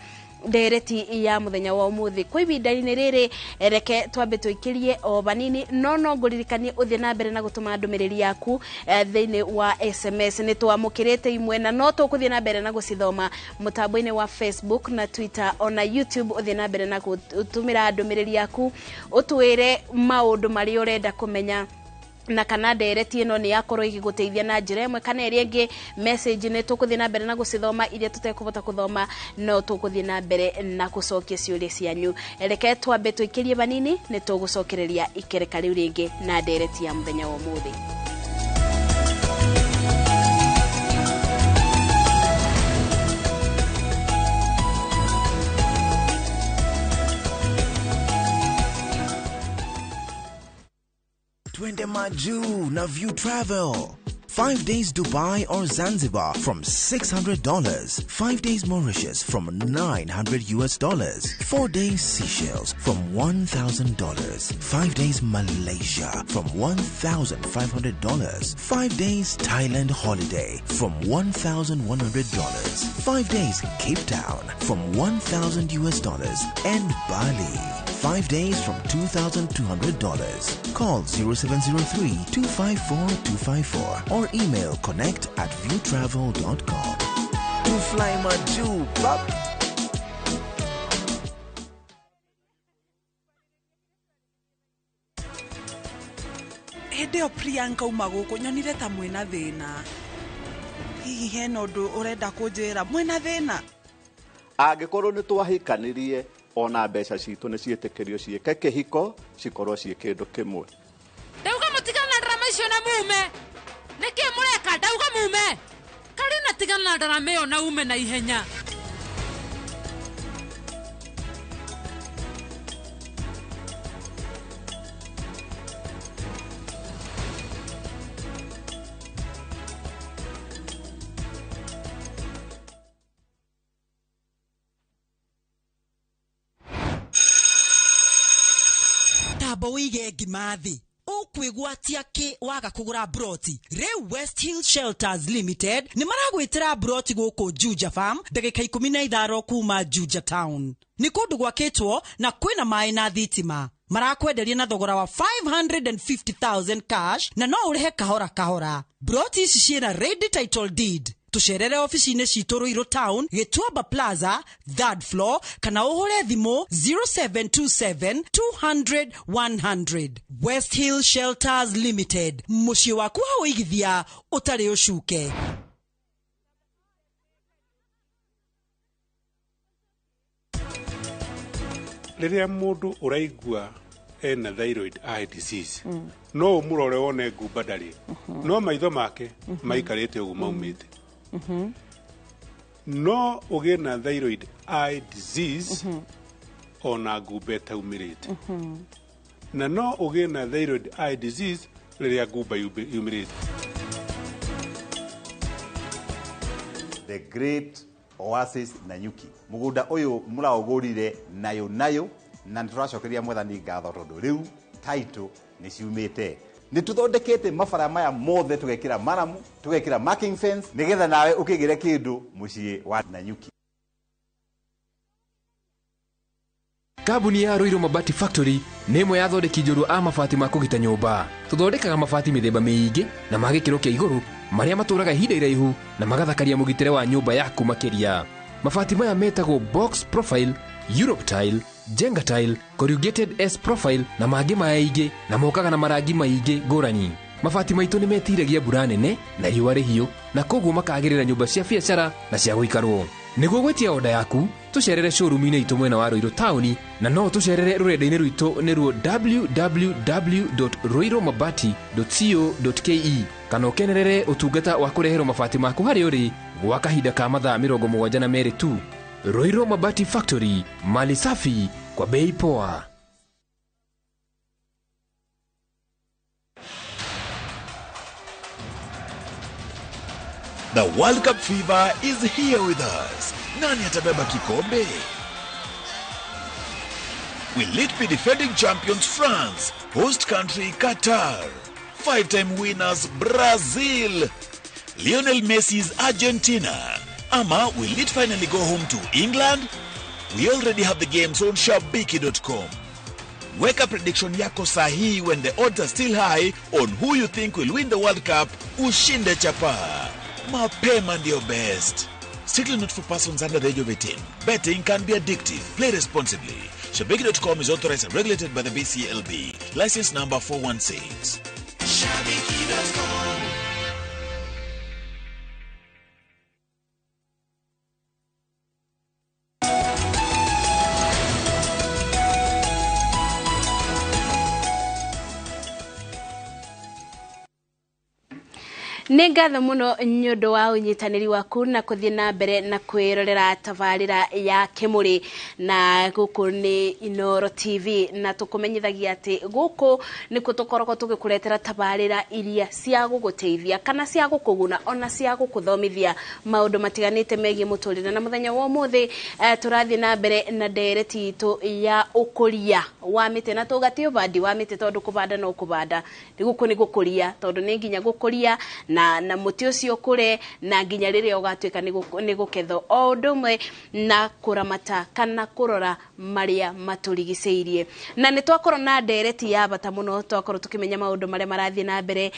ndereti ya mũthenya wa ũmũthĩ. Kwa ihinda-inĩ rĩrĩ reke twambe tũikĩrie o vanini, no ngũririkanie ũthiĩ na mbere na gũtũma ndũmĩrĩri yaku thĩinĩ wa SMS. Nĩ twamũkĩrĩte imwe na no tũkũthiĩ na mbere na gũcithoma mũtambo-inĩ wa Facebook na Twitter ona YouTube. Ũthiĩ na mbere na gũtũmĩra ndũmĩrĩri yaku, ũtwĩre maũndũ marĩa ũrenda kũmenya. Na kana ndereti ĩno nĩ yakorwo ĩgĩgũteithia na njĩra ĩmwe kana ĩrĩa ĩngĩ. Message nĩ tũkũthiĩ na mbere na gũcithoma, iria tũtekũhota kũthoma no tũkũthiĩ na mbere na gũcokia ciũria cianyu. Reke twambe tũikĩrie vanini, nĩ tũgũcokereria ikereka rĩu rĩngĩ na ndereti ya mũthenya wa ũmũthĩ. Twende Majuu na View Travel. 5 days Dubai or Zanzibar from $600. 5 days Mauritius from $900 US. 4 days Seychelles from $1,000. 5 days Malaysia from $1,500. 5 days Thailand holiday from $1,100. 5 days Cape Town from $1,000 US and Bali. 5 days from $2,200. Call 0703 254 254 or email connect@viewtravel.com. To fly Majuu, pap. Hĩndĩ ĩyo Priyanka uma gũkũ nyonire ta mwĩna thĩna. Hihi hena ũndũ ũrenda kũnjĩra? Mwĩna thĩna? Angĩkorwo nĩ twahikanirie, ona mbeca citũ nĩ ciĩtĩkĩrio ciĩke kĩhiko, cikorwo ciĩ kĩndũ kĩmwe. Ndauga mũtigane na ndarama icio na mume. Nĩkĩ mũreka? Ndauga mume. Karina, tigana na ndarama ĩyo na ume na ihenya. Tamba wĩige ngima thĩ, ũkwĩgwatia kĩ waga kũgũra broti rĩu? West Hill Shelters Limited nĩ maragwĩtĩra broti gũkũ Juja Farm, ndagĩka 15 kuma Juja Town. Nĩ kũndũ gwakĩtwo na kwĩna maĩ na thitima. Marakwenderia na thogora wa 550,000 cash na no ũrĩhe kahora kahora. Broti ici ciĩna ready title deed. Tũcerere ofici-inĩ citũ Ruiru Town, Gĩtuamba Plaza, third floor, kana ũhũre thimũ 0727 200 100. West Hill Shelters Limited, mũciĩ waku wa ũigithia ũtarĩ ũcuke. Rĩrĩa mũndũ ũraigua ena thyroid eye disease, no ũmũrore wone ngumba ndarĩ, no maitho make maikarĩte ũguo maumĩte. No ũgĩe na thyroid eye disease ona ngumba ĩtaumĩrĩte, na no ũgĩe na thyroid eye disease rĩrĩa ngumba yumĩrĩte. The Great Oasis Nanyuki, mũgũnda ũyũ mũraũgũrire nayo nayo, na nĩ tũracokeria Mwathani ngatho tondũ rĩu title nĩ ciumĩte. Nĩ tũthondekete mabara maya mothe, tũgekĩra maramu, tũgekĩra marking fence, nĩgetha nawe ũkĩgĩre kĩndũ mũciĩ wa Nanyuki. Kambuni ya Ruiru Mabati Factory nĩ ĩmwe ya athondeki njorua a mabati ma kũgita nyũmba. Tũthondekaga mabati mĩthemba mĩingĩ na ma gĩkĩro kĩa igũrũ, marĩa matũraga ihinda iraihu na magathakaria mũgitĩre wa nyũmba yaku makĩria. Mabati maya metagwo box profile, Europe tile, Jenga tile, corrugated S profile na mangĩ maingĩ, na mokaga na marangi maingĩ ngũrani. Mabati maitũ nĩ metiragia mbura nene na riũa rĩhiũ, na koguo makagĩrĩra nyũmba cia biacara na cia gũikarwo. Nĩguo gwĩtia oda yaku, tũcerere showroom-inĩ itũ mwena wa Ruiru taũni, na no tũcerere rũrenda-inĩ rwitũ nĩruo www.ruirumabati.co.ke, kana ũkenerere ũtungata wa kũreherwo mabati maku harĩa ũrĩ gwa kahinda ka mathaa 72 tu. Ruiru Mabati Factory, mali safi kwa bei poa. The World Cup fever is here with us. Nani atabeba kikombe? Will it be defending champions France, host country Qatar, five-time winners Brazil, Lionel Messi's Argentina? Ama will it finally go home to England? We already have the games on shabiki.com. Weka prediction yako sahihi when the odds are still high on who you think will win the World Cup, ushinde chapa. Mapema ndio best. Strictly not for persons under the age of 18. Betting can be addictive. Play responsibly. Shabiki.com is authorized and regulated by the BCLB. License number 416. Mabati.com. Nĩ ngatho mũno nĩ ũndũ wa ũnyitanĩri waku na kũthiĩ na mbere na kwĩrorera tabarĩra ya Kĩmũrĩ, na gũkũ nĩ Inoro TV, na tũkũmenyithagia atĩ gũkũ nĩkuo tũkoragwo tũgĩkũretera tabarĩra iria cia gũgũteithia kana cia gũkũguna ona cia gũkũthomithia maũndũ matiganĩte megiĩ mũtũrĩre. Na mũthenya wa ũmũthĩ tũrathiĩ na mbere na ndereti itũ ya ũkũria wa mĩtĩ, na tũga ti ũbandi wa mĩtĩ tondũ kũbanda no kũbanda, gũkũ nĩ gũkũria tondũ nĩ nginya gũkũria na mũtĩ ũcio ũkũre na nginya rĩrĩa ũgatuĩka nĩ gũkethwo, o ũndũ ũmwe na kũramata kana kũrora marĩa matũrigicĩirie. Na nĩ twakorwo na ndereti ya bata mũno, twakorwo tũkĩmenya maũndũ marĩa marathiĩ na mbere,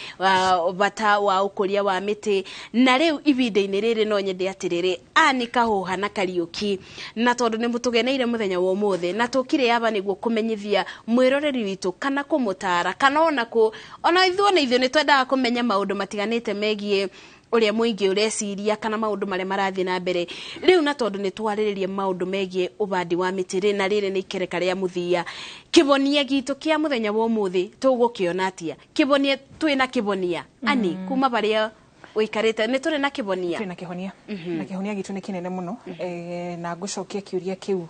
bata wa ũkũria wa mĩtĩ. Na rĩu ihinda-inĩ rĩrĩ no nyende atĩrĩrĩ, Ann Kahuha na Kariũki, na tondũ nĩ mũtũgeneire mũthenya wa ũmũthĩ na tũkire aba nĩguo kũmenyithia mwĩroreri witũ kana kũmũtara kana ona kũ ona ithuĩ ona ithuĩ nĩ twendaga kũmenya maũndũ matiganĩte megiĩ ũrĩa mũingĩ ũreciria kana maũndũ marĩa marathiĩ na mbere rĩu. Na tondũ nĩ twarĩrĩria maũndũ megiĩ ũbandi wa mĩtĩ rĩ, na rĩrĩ nĩ ikereka rĩa mũthia, kĩbonia gitũ kĩa mũthenya wa ũmũthĩ tũgũkĩona atĩa? Kĩbonia twĩna kĩbonia ani kuma barĩa ũikarĩte nĩ tũrĩ na kĩbonia? Twĩna kĩhonia, na kĩhonia gitũ nĩ kĩnene mũno. Na ngũcokia kĩũria kĩu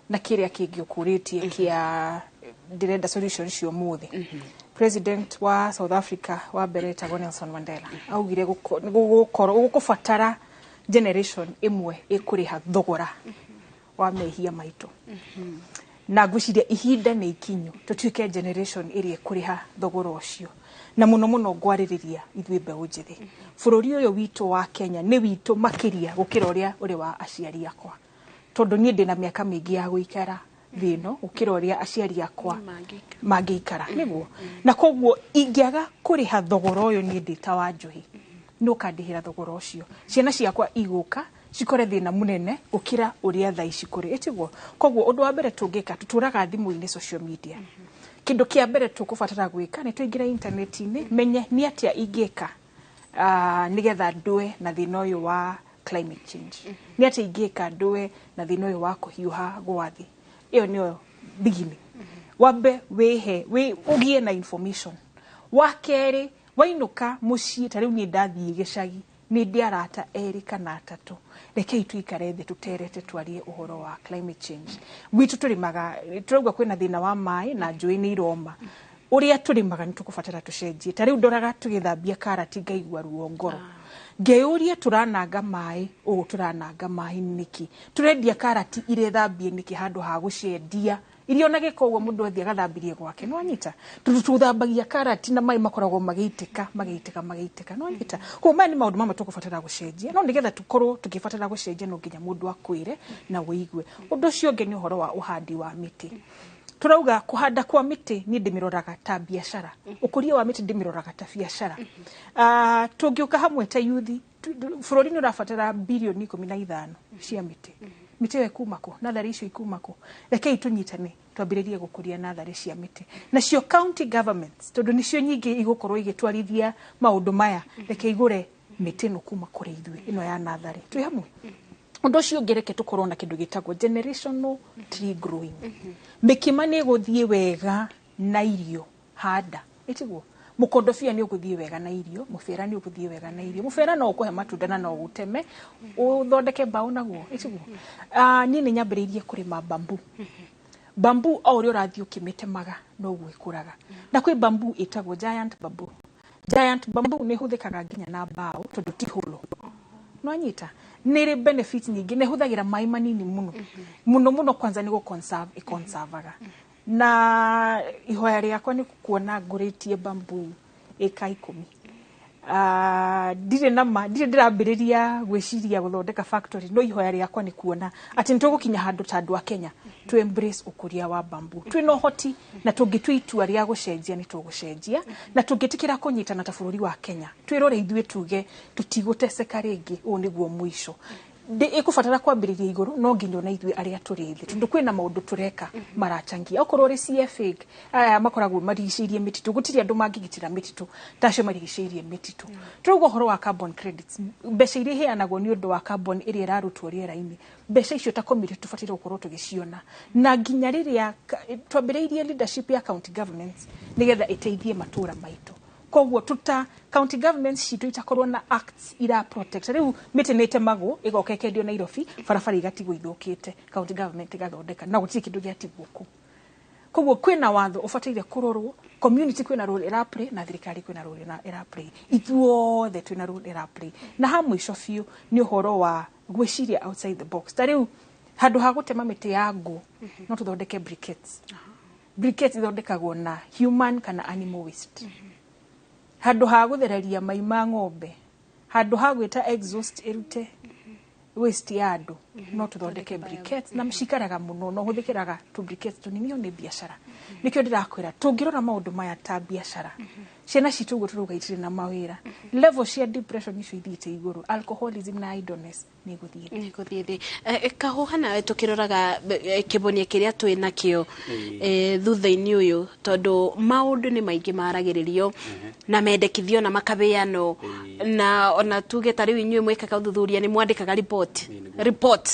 na kĩrĩa kĩngĩ ũkũrĩtie kĩa ndĩrenda solution cio ũmũthĩ. President wa South Africa wa mbere etagwo Nelson Mandela augire gũgũkorwo gũkũbatara generation ĩmwe ĩkũrĩha thogora wa mehia maitũ, na ngwĩciria ihinda nĩ ikinyu tũtuĩke generation ĩrĩa ĩkũrĩha thogora ũcio, na mũno mũno ngwarĩrĩria ithuĩ mbeũ njĩthĩ. Bũrũri ũyũ witũ wa Kenya nĩ witũ makĩria gũkĩra ũrĩa ũrĩ wa aciari akwa, tondũ niĩ ndĩna mĩaka mĩingĩ ya gũikara thĩ ĩno gũkĩra ũrĩa aciari akwa mangĩikara, nĩguo. Na koguo ingĩaga kũrĩha thogora ũyũ niĩ ndĩ ta Wanjohi, nĩ ũkandĩhĩra thogora ũcio? Ciana ciakwa igũka cikore thĩna mũnene gũkĩra ũrĩa thaa ici kũrĩ, ĩtiguo? Koguo ũndũ wa mbere tũngĩka, tũtũraga thimũ-inĩ, social media, kĩndũ kĩa mbere tũkũbatara gwĩka nĩ tũingĩre intaneti-inĩ, menye nĩ atĩa ingĩka nĩgetha ndũe na thĩna ũyũ wa climate change, nĩ atĩa ingĩka ndũe na thĩna ũyũ wa kũhiũha gwa thĩ. Ĩyo nĩyo beginning, wambe wĩhe ũgĩe na information. Wa kerĩ, wainũka mũciĩ, ta rĩu niĩ ndathiĩ gĩcagi, nĩ ndĩ arata erĩ kana atatũ, rekei tuikare thĩ tũterete twarie ũhoro wa climate change. Gwitũ tũrĩmaga, tũrauga kwĩna thĩna wa maĩ na njũĩ nĩ iroma, ũrĩa tũrĩmaga nĩ tũkũbatara tũcenjie. Ta rĩu ndoraga tũgĩthambia karati ngaigua ruo ngoro, ngeyũria tũrananga maĩ ũũ, tũrananga maĩ nĩkĩ? Tũrendia karati irĩ thambie nĩkĩ handũ ha gũciendia iria ona gĩko ũguo mũndũ athiĩ agathambirie gwake? No anyita tondũ tũthambagia karati na maĩ makoragwo magĩitĩka magĩitĩka magĩitĩka, no anyita. Koguo maya nĩ maũndũ mamwe tũkũbatara gũcenjia, no nĩgetha tũkorwo tũkĩbatara gũcenjia no nginya mũndũ akwĩre na ũigue. Ũndũ ũcio ũngĩ nĩ ũhoro wa ũhandi wa mĩtĩ. Tũrauga kũhanda kwa mĩtĩ, niĩ ndĩmĩroraga ta biacara, ũkũria wa mĩtĩ ndĩmĩroraga ta biacara. Tũngĩũka hamwe ta yuthi, bũrũri nĩ ũrabatara birioni 15 cia mĩtĩ. Mĩtĩ ĩyo ĩkuma kũ? Natharĩ icio ikuma kũ? Rekei tũnyitane twambĩrĩrie gũkũria natharĩ cia mĩtĩ. Nacio county governments, tondũ nĩcio nyingĩ igũkorwo igĩtwarithia maũndũ maya, reke igũre mĩtĩ ĩno kuma kũrĩ ithuĩ, ĩno ya natharĩ, twĩ hamwe. Ũndũ ũcio ũngĩ, reke tũkorwo na kĩndũ gĩtagwo generational tree growing. Mĩkima nĩ ĩgũthiĩ wega na irio handa, ĩtiguo? Mũkondobia nĩ ũgũthiĩ wega na irio, mũbera nĩ ũgũthiĩ wega na irio. Mũbera no ũkũhe matunda na no ũteme ũthondeke mbaũ naguo, ĩtiguo? Niĩ nĩ nyambĩrĩirie kũrĩma bamboo. Bamboo o ũrĩa ũrathiĩ ũkĩmĩtemaga noguo ĩkũraga, na kwĩ bamboo ĩtagwo giant bamboo. Giant bamboo nĩ ĩhũthĩkaga nginya na mbaũ tondũ ti hũlũ, no anyita nĩ ĩrĩ benefit nyingĩ, na ĩhũthagĩra maĩ manini mũno mũno mũno. Kwanza nĩ gũ-conserve ĩconservaga, na ihoya rĩakwa nĩ kuona ngũrĩtie bamboo ĩka 10. Ndirĩ nama, ndirĩ ndĩrambĩrĩria gwĩciria gũthondeka factory, no ihoya rĩakwa nĩ kuona atĩ nĩ tũgũkinya handũ ta andũ a Kenya tu embrace ũkũria wa bamboo. Twĩna ũhoti, na tũngĩtua itua rĩa gũcenjia nĩ tũgũcenjia, na tũngĩtĩkĩra kũnyitana ta bũrũri wa Kenya, twĩrore ithuĩ tuge tũtigũteceka rĩngĩ, ũũ nĩguo mũico. Ĩkũbatara kwambĩrĩria igũrũ, no nginya ona ithuĩ arĩa tũrĩ thĩ, tondũ kwĩna maũndũ tũreka marachangia. Okorwo ũrĩ CFA, aya makoragwo marigicĩirie mĩtitũ, gũtirĩ andũ mangĩgitĩra mĩtitũ ta acio marigicĩirie mĩtitũ. Tũrauga ũhoro wa carbon credits, mbeca iria iheanagwo nĩ ũndũ wa carbon ĩrĩa ĩrarutwo rĩera-inĩ, mbeca icio ta community tũbataire gũkorwo tũgĩciona. Na nginya rĩrĩa twambĩrĩirie leadership ya county governments nĩgetha ĩteithie matũra maitũ. Koguo tuta county governments citũ itakorwo na acts ira protect. Rĩu mĩtĩ nĩ ĩtemagwo, ĩgoka ĩkendio Nairobi, barabara igatigwo ithũkĩte, county government ĩgathondeka na gũtirĩ kĩndũ gĩatigwo kũu. Koguo kwĩna watho ũbataire kũrorwo, community kwĩna role ĩra play na thirikari kwĩna role ĩra play, ithuothe twĩna role ĩra play. Na ha mũico biũ nĩ ũhoro wa gwĩciria outside the box. Ta rĩu handũ ha gũtema mĩtĩ ya ngũ, no tũthondeke briquettes. Briquettes ithondekagwo na human kana animal waste. Handũ ha gũthereria mai ma ng'ombe, handũ ha gwĩta exhaust ĩrute waste ya andũ, no tũthondeke briquettes na cikaraga mũno, no hũthĩkĩraga tũ briquettes tũnini. Ĩyo nĩ biacara. Nĩkĩo ndĩrakwĩra tũngĩrora maũndũ maya ta biacara, ciana citũ ũguo tũrauga itirĩ na mawĩra, level cia depression icio ithiĩte igũrũ, alcoholism na idleness nĩ igũthiĩ thĩ. Nĩ gũthiĩ thĩ. Kahũha nawe, tũkĩroraga kĩbonia kĩrĩa twĩ nakĩo thutha-inĩ ũyũ, tondũ maũndũ nĩ maingĩ maragĩrĩrio na mendekithio na makabeanwo, na ona tuge ta rĩu inyuĩ mwĩkaga ũthuthuria, nĩ mwandĩkaga report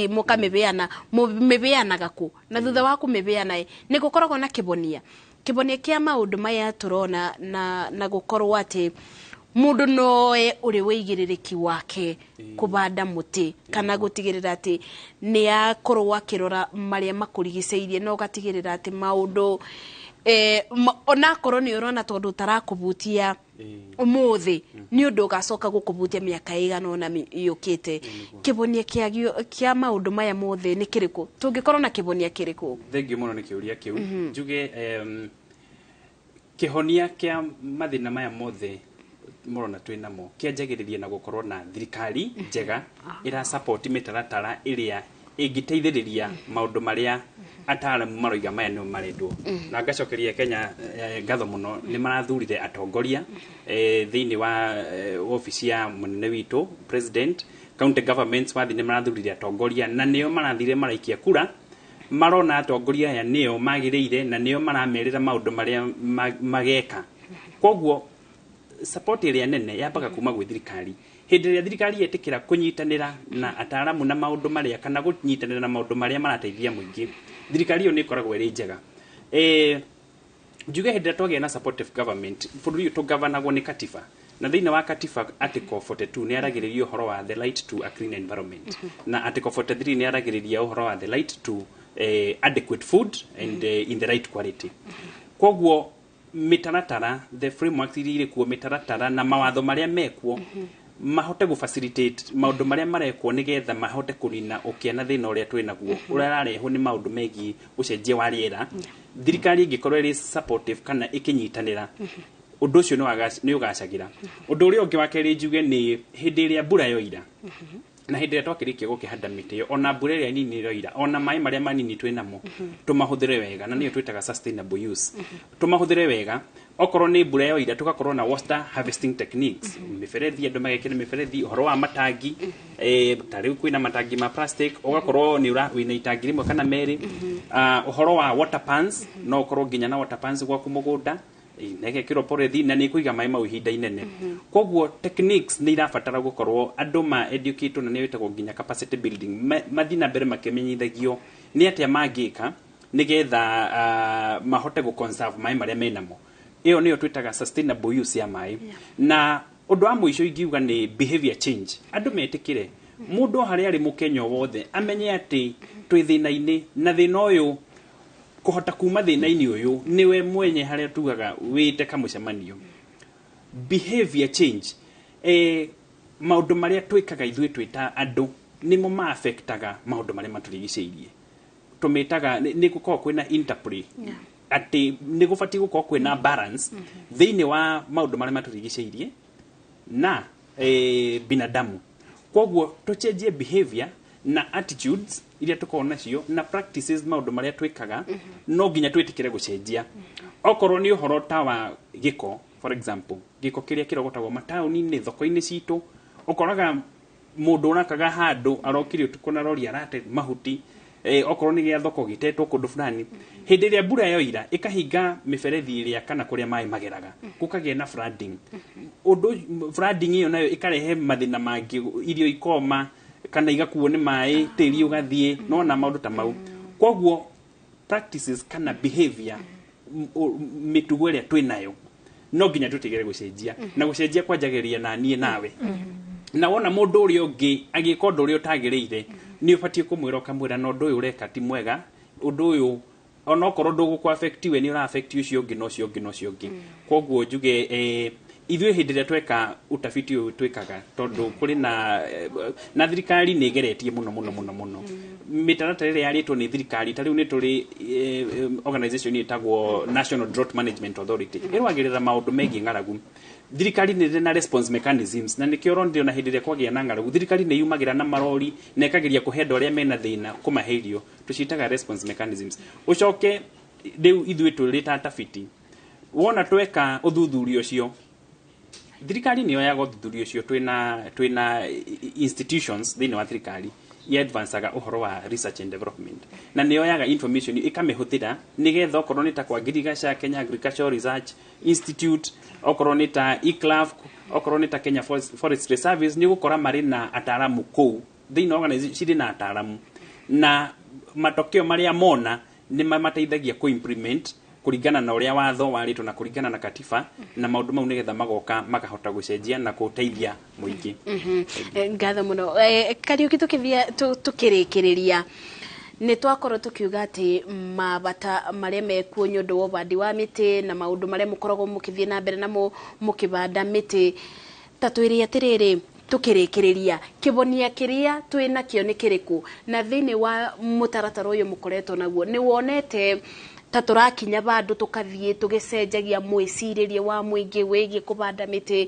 mũkamĩbeana. Mũmĩbeanaga kũ? Na thutha wa kũmĩbeana ĩ, nĩ gũkoragwo na kĩbonia kĩa maũndũ maya tũrona na gũkorwo atĩ mũndũ noe ũrĩ wĩigĩrĩrĩki wake kũbanda mũtĩ kana gũtigĩrĩra atĩ nĩ akorwo akĩrora marĩa makũrigicĩirie, na ũgatigĩrĩra atĩ maũndũ onakorwo nĩ ũrona tondũ ũtarakũbutia ũmũthĩ, nĩ ũndũ ũgacoka gũkũbutia mĩaka ĩigana ũna yũkĩte. Kĩbonia kĩa maũndũ maya mothe nĩ kĩrĩkũ? Tũngĩkorwo na kĩbonia kĩrĩkũ? Thengiũ mũno nĩ kĩũria kĩu. Njuge kĩhonia kĩa mathĩna maya mothe mũrona twĩ namo kĩanjagĩrĩria na gũkorwo na thirikari njega ĩra support mĩtaratara ĩrĩa ĩngĩteithĩrĩria maũndũ marĩa ataaramu maroiga maya nĩmo marendwo. Na ngacokeria Kenya ngatho mũno, nĩ marathurire atongoria thĩinĩ wa obici ya mũnene witũ president, county governments wathi nĩ marathurire atongoria, na nĩo marathire maraikia kura, marona atongoria aya nĩo magĩrĩire na nĩo maramerĩra maũndũ marĩa mageka. Koguo support ĩrĩa nene yambaga kuma gwĩ thirikari. Hĩndĩ ĩrĩa thirikari yetĩkĩra kũnyitanĩra na ataaramu na maũndũ marĩa, kana kũnyitanĩra na maũndũ marĩa marateithia mũingĩ, thirikari ĩyo nĩ ĩkoragwo ĩrĩ njega. Njuge hĩndĩ ĩrĩa twagĩa na supportive government, bũrũri ũyũ tũgavanagwo nĩ katiba, na thĩinĩ wa katiba article 42 nĩ aragĩrĩria ũhoro wa the right to a clean environment, na article 43 nĩ aragĩrĩria ũhoro wa the right to adequate food and in the right quality. Koguo mĩtaratara, the frameworks iria irĩ kuo, mĩtaratara na mawatho marĩa mekuo mahote gũ facilitate maũndũ marĩa marekwo nĩgetha mahote kũnina ũkĩa na thĩna ũrĩa twĩ naguo ũrĩa ũrarehwo nĩ maũndũ megiĩ ũcenjia wa rĩera. Thirikari ĩngĩkorwo ĩrĩ supportive kana ĩkĩnyitanĩra, ũndũ ũcio nĩ ũgacagĩra. Ũndũ ũrĩa ũngĩ wa kerĩ njuge nĩ hĩndĩ ĩrĩa mbura yoira na hĩndĩ ĩrĩa twakĩrĩkia gũkĩhanda mĩtĩ ĩyo, ona mbura ĩrĩa nini ĩroira, ona maĩ marĩa manini twĩ namo, tũmahũthĩre wega, na nĩyo twĩtaga sustainable use. Tũmahũthĩre wega. Okorwo nĩ mbura yoira, tũgakorwo na water harvesting techniques, mĩberethi, andũ magekĩra mĩberethi, ũhoro wa matangi, ta rĩu kwĩna matangi ma plastic, ũgakorwo nĩ ũra wĩna itangi rĩmwe kana merĩ. Ah, ũhoro wa water pans, no ũkorwo nginya na water pans gwaku mũgũnda na ĩgekĩrwo polythene na nĩ ĩkũiga maĩ mau ihinda inene. Koguo techniques nĩ irabatara gũkorwo andũ ma educate, na nĩ ĩtagwo nginya capacity building, mathiĩ na mbere makĩmenyithagio nĩ atĩa mangĩka nĩgetha mahote gũ conserve maĩ marĩa menamo. Ĩyo nĩyo twĩtaga sustainable use ya maĩ. Na ũndũ wa mũico ingiuga nĩ behavior change. Andũ metĩkĩre, mũndũ o harĩa arĩ, mũkenya o wothe amenye atĩ twĩ thĩna-inĩ, na thĩna ũyũ, kũhota kuma thĩna-inĩ ũyũ nĩwe mwenye, harĩa tugaga wĩte kamũcemanio. Behavior change, maũndũ marĩa twĩkaga ithuĩ twĩ ta andũ nĩmo ma-affectaga maũndũ marĩa matũrigicĩirie. Tũmĩtaga nĩ gũkorwo kwĩna interplay, atĩ nĩ gũbatiĩ gũkorwo kwĩna balance thĩinĩ wa maũndũ marĩa matũrigicĩirie na binadamu. Koguo tũcenjie behavior na attitudes iria tũkoragwo nacio na practices, maũndũ marĩa twĩkaga, no nginya twĩtĩkĩre gũcenjia. Okorwo nĩ ũhoro ta wa gĩko, for example, gĩko kĩrĩa kĩrogotagwo mataũni-inĩ, thoko-inĩ citũ, ũkoraga Mũndũ ũrakaga handũ arokire ũtukũ na rori arate mahuti, okorwo nĩ gĩa thoko gĩtetwo kũndũ fulani. Hĩndĩ ĩrĩa mbura yoira ĩkahinga mĩberethi ĩrĩa kana kũrĩa maĩ mageraga, gũkagĩa na flooding. Ũndũ flooding ĩyo nayo ĩkarehe mathĩna mangĩ, irio ikoma kana igakuo nĩ maĩ, tĩri ũgathiĩ nona maũndũ ta mau. Koguo practices kana behavior, mĩtugo ĩrĩa twĩ nayo no nginya tũtigere gũcenjia, na gũcenjia kwanjagĩrĩria na niĩ nawe. Na wona mũndũ ũrĩa ũngĩ agĩka ũndũ ũrĩa ũtagĩrĩire, nĩ ũbatiĩ kũmwĩra, ũkamwĩra na ũndũ ũyũ ũreka ti mwega, ũndũ ũyũ onokorwo ndũgũkũ affect we, nĩ ũra affect ũcio ũngĩ na ũcio ũngĩ na ũcio ũngĩ. Koguo njuge ithuĩ hĩndĩ ĩrĩa tweka utafiti ũyũ twĩkaga, tondũ kũrĩ na thirikari nĩ ĩgeretie mũno mũno mũno mũno mĩtaratara ĩrĩa yarĩtwo nĩ thirikari. Ta rĩu nĩ tũrĩ organization ĩtagwo National Drought Management Authority, ĩrũagĩrĩra maũndũ megiĩ ng'aragu. Thirikari nĩ ĩrĩ na response mechanisms, na nĩkĩo ũronire ona hĩndĩ ĩrĩa kwagĩa na ng'aragu, thirikari nĩ yumagĩra na marori na ĩkageria kũhe andũ arĩa mena thĩna, kũmahe irio. Tũciĩtaga response mechanisms. Ũcoke rĩu ithuĩ tũrĩ ta atafiti, wona tweka ũthuthuria ũcio, thirikari nĩ yoyaga ũthuthuria ũcio. Twĩna institutions thĩinĩ wa thirikari i-advancaga ũhoro wa research and development, na nĩ yoyaga information ĩkamĩhũthĩra nĩgetha okorwo nĩ ta kwa ngirigaca, Kenya Agricultural Research Institute, okorwo nĩ ta ICLAF, okorwo nĩ ta Kenya Forestry Service, nĩ ũgũkora marĩ na ataaramu kũu thĩinĩ wa organization, cirĩ na ataaramu, na matokeo marĩa mona nĩ mamateithagia kũ-implement kũringana na ũrĩa watho warĩtwo na kũringana na katiba na maũndũ mau, nĩgetha magoka makahota gũcenjia na gũteithia mũingĩ. Ngatho mũno. Kariũki, tũkĩthia tũkĩrĩkĩrĩria, nĩ twakorwo tũkiuga atĩ mabata marĩa mekuo nĩ ũndũ wa ũbandi wa mĩtĩ na maũndũ marĩa mũkoragwo mũkĩthiĩ na mbere namo mũkĩbanda mĩtĩ. Ta twĩre atĩrĩrĩ, tukĩrĩkĩrĩria, kĩbonia kĩrĩa twĩ nakĩo nĩ kĩrĩkũ? Na thĩinĩ wa mũtaratara ũyũ mũkoretwo naguo, nĩ wonete ta tũrakinya vandũ tũkathiĩ tũgĩcenjagia mwĩcirĩrie wa mũingĩ wĩgiĩ kũbanda mĩtĩ?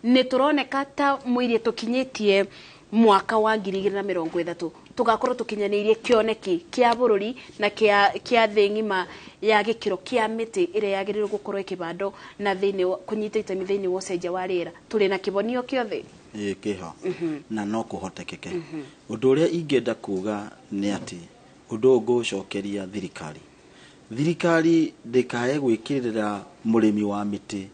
Nĩ tũroneka ta mũirie tũkinyĩtie mwaka wa 2030 tũgakorwo tũkinyanĩirie kĩoneki kĩa bũrũri na kĩa thĩ ng'ima ya gĩkĩro kĩa mĩtĩ ĩrĩa yagĩrĩirwo gũkorwo ĩkĩbandwo na thĩinĩ kũnyita itemi thĩinĩ wa ũcenjia wa rĩera? Tũrĩ na kĩbonio kĩothe? Ĩĩ, kĩho na no kũhotekeke. Ũndũ ũrĩa ingĩenda kuga nĩ atĩ ũndũ ũyũ ngũũcokeria thirikari. Thirikari ndĩkae gwĩkĩrĩra mũrĩmi wa mĩtĩ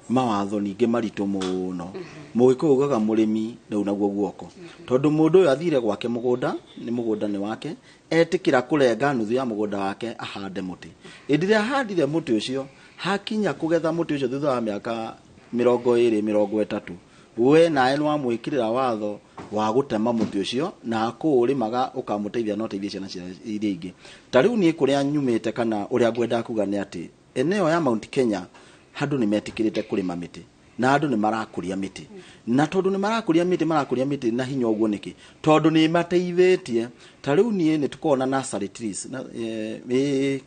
mawatho ningĩ maritũ mũno. Mũgĩkũyũ ugaga mũrĩmi ndaunagwo guoko, tondũ mũndũ ũyũ athire gwake mũgũnda, nĩ mũgũnda nĩ wake, etĩkĩra kũrenga nuthu ya mũgũnda wake ahande mũtĩ. Hĩndĩ ĩrĩa ahandire mũtĩ ũcio, hakinya kũgetha mũtĩ ũcio thutha wa mĩaka 20, 30, we nawe nĩ wamwĩkĩrĩra watho wa gũtema mũtĩ ũcio na kũũrĩmaga ũkamũteithia no teithie ciana cia iria ingĩ. Ta rĩu niĩ kũrĩa nyumĩte, kana ũrĩa ngwendaga kuga nĩ atĩ eneo ya Mount Kenya handũ nĩ metĩkĩrĩte kũrĩma mĩtĩ na andũ nĩ marakũria mĩtĩ, na tondũ nĩ marakũria mĩtĩ, marakũria mĩtĩ na hinya ũguo nĩkĩ? Tondũ nĩ mateithĩtie. Ta rĩu niĩ nĩ tũkoragwo na nursery trees na,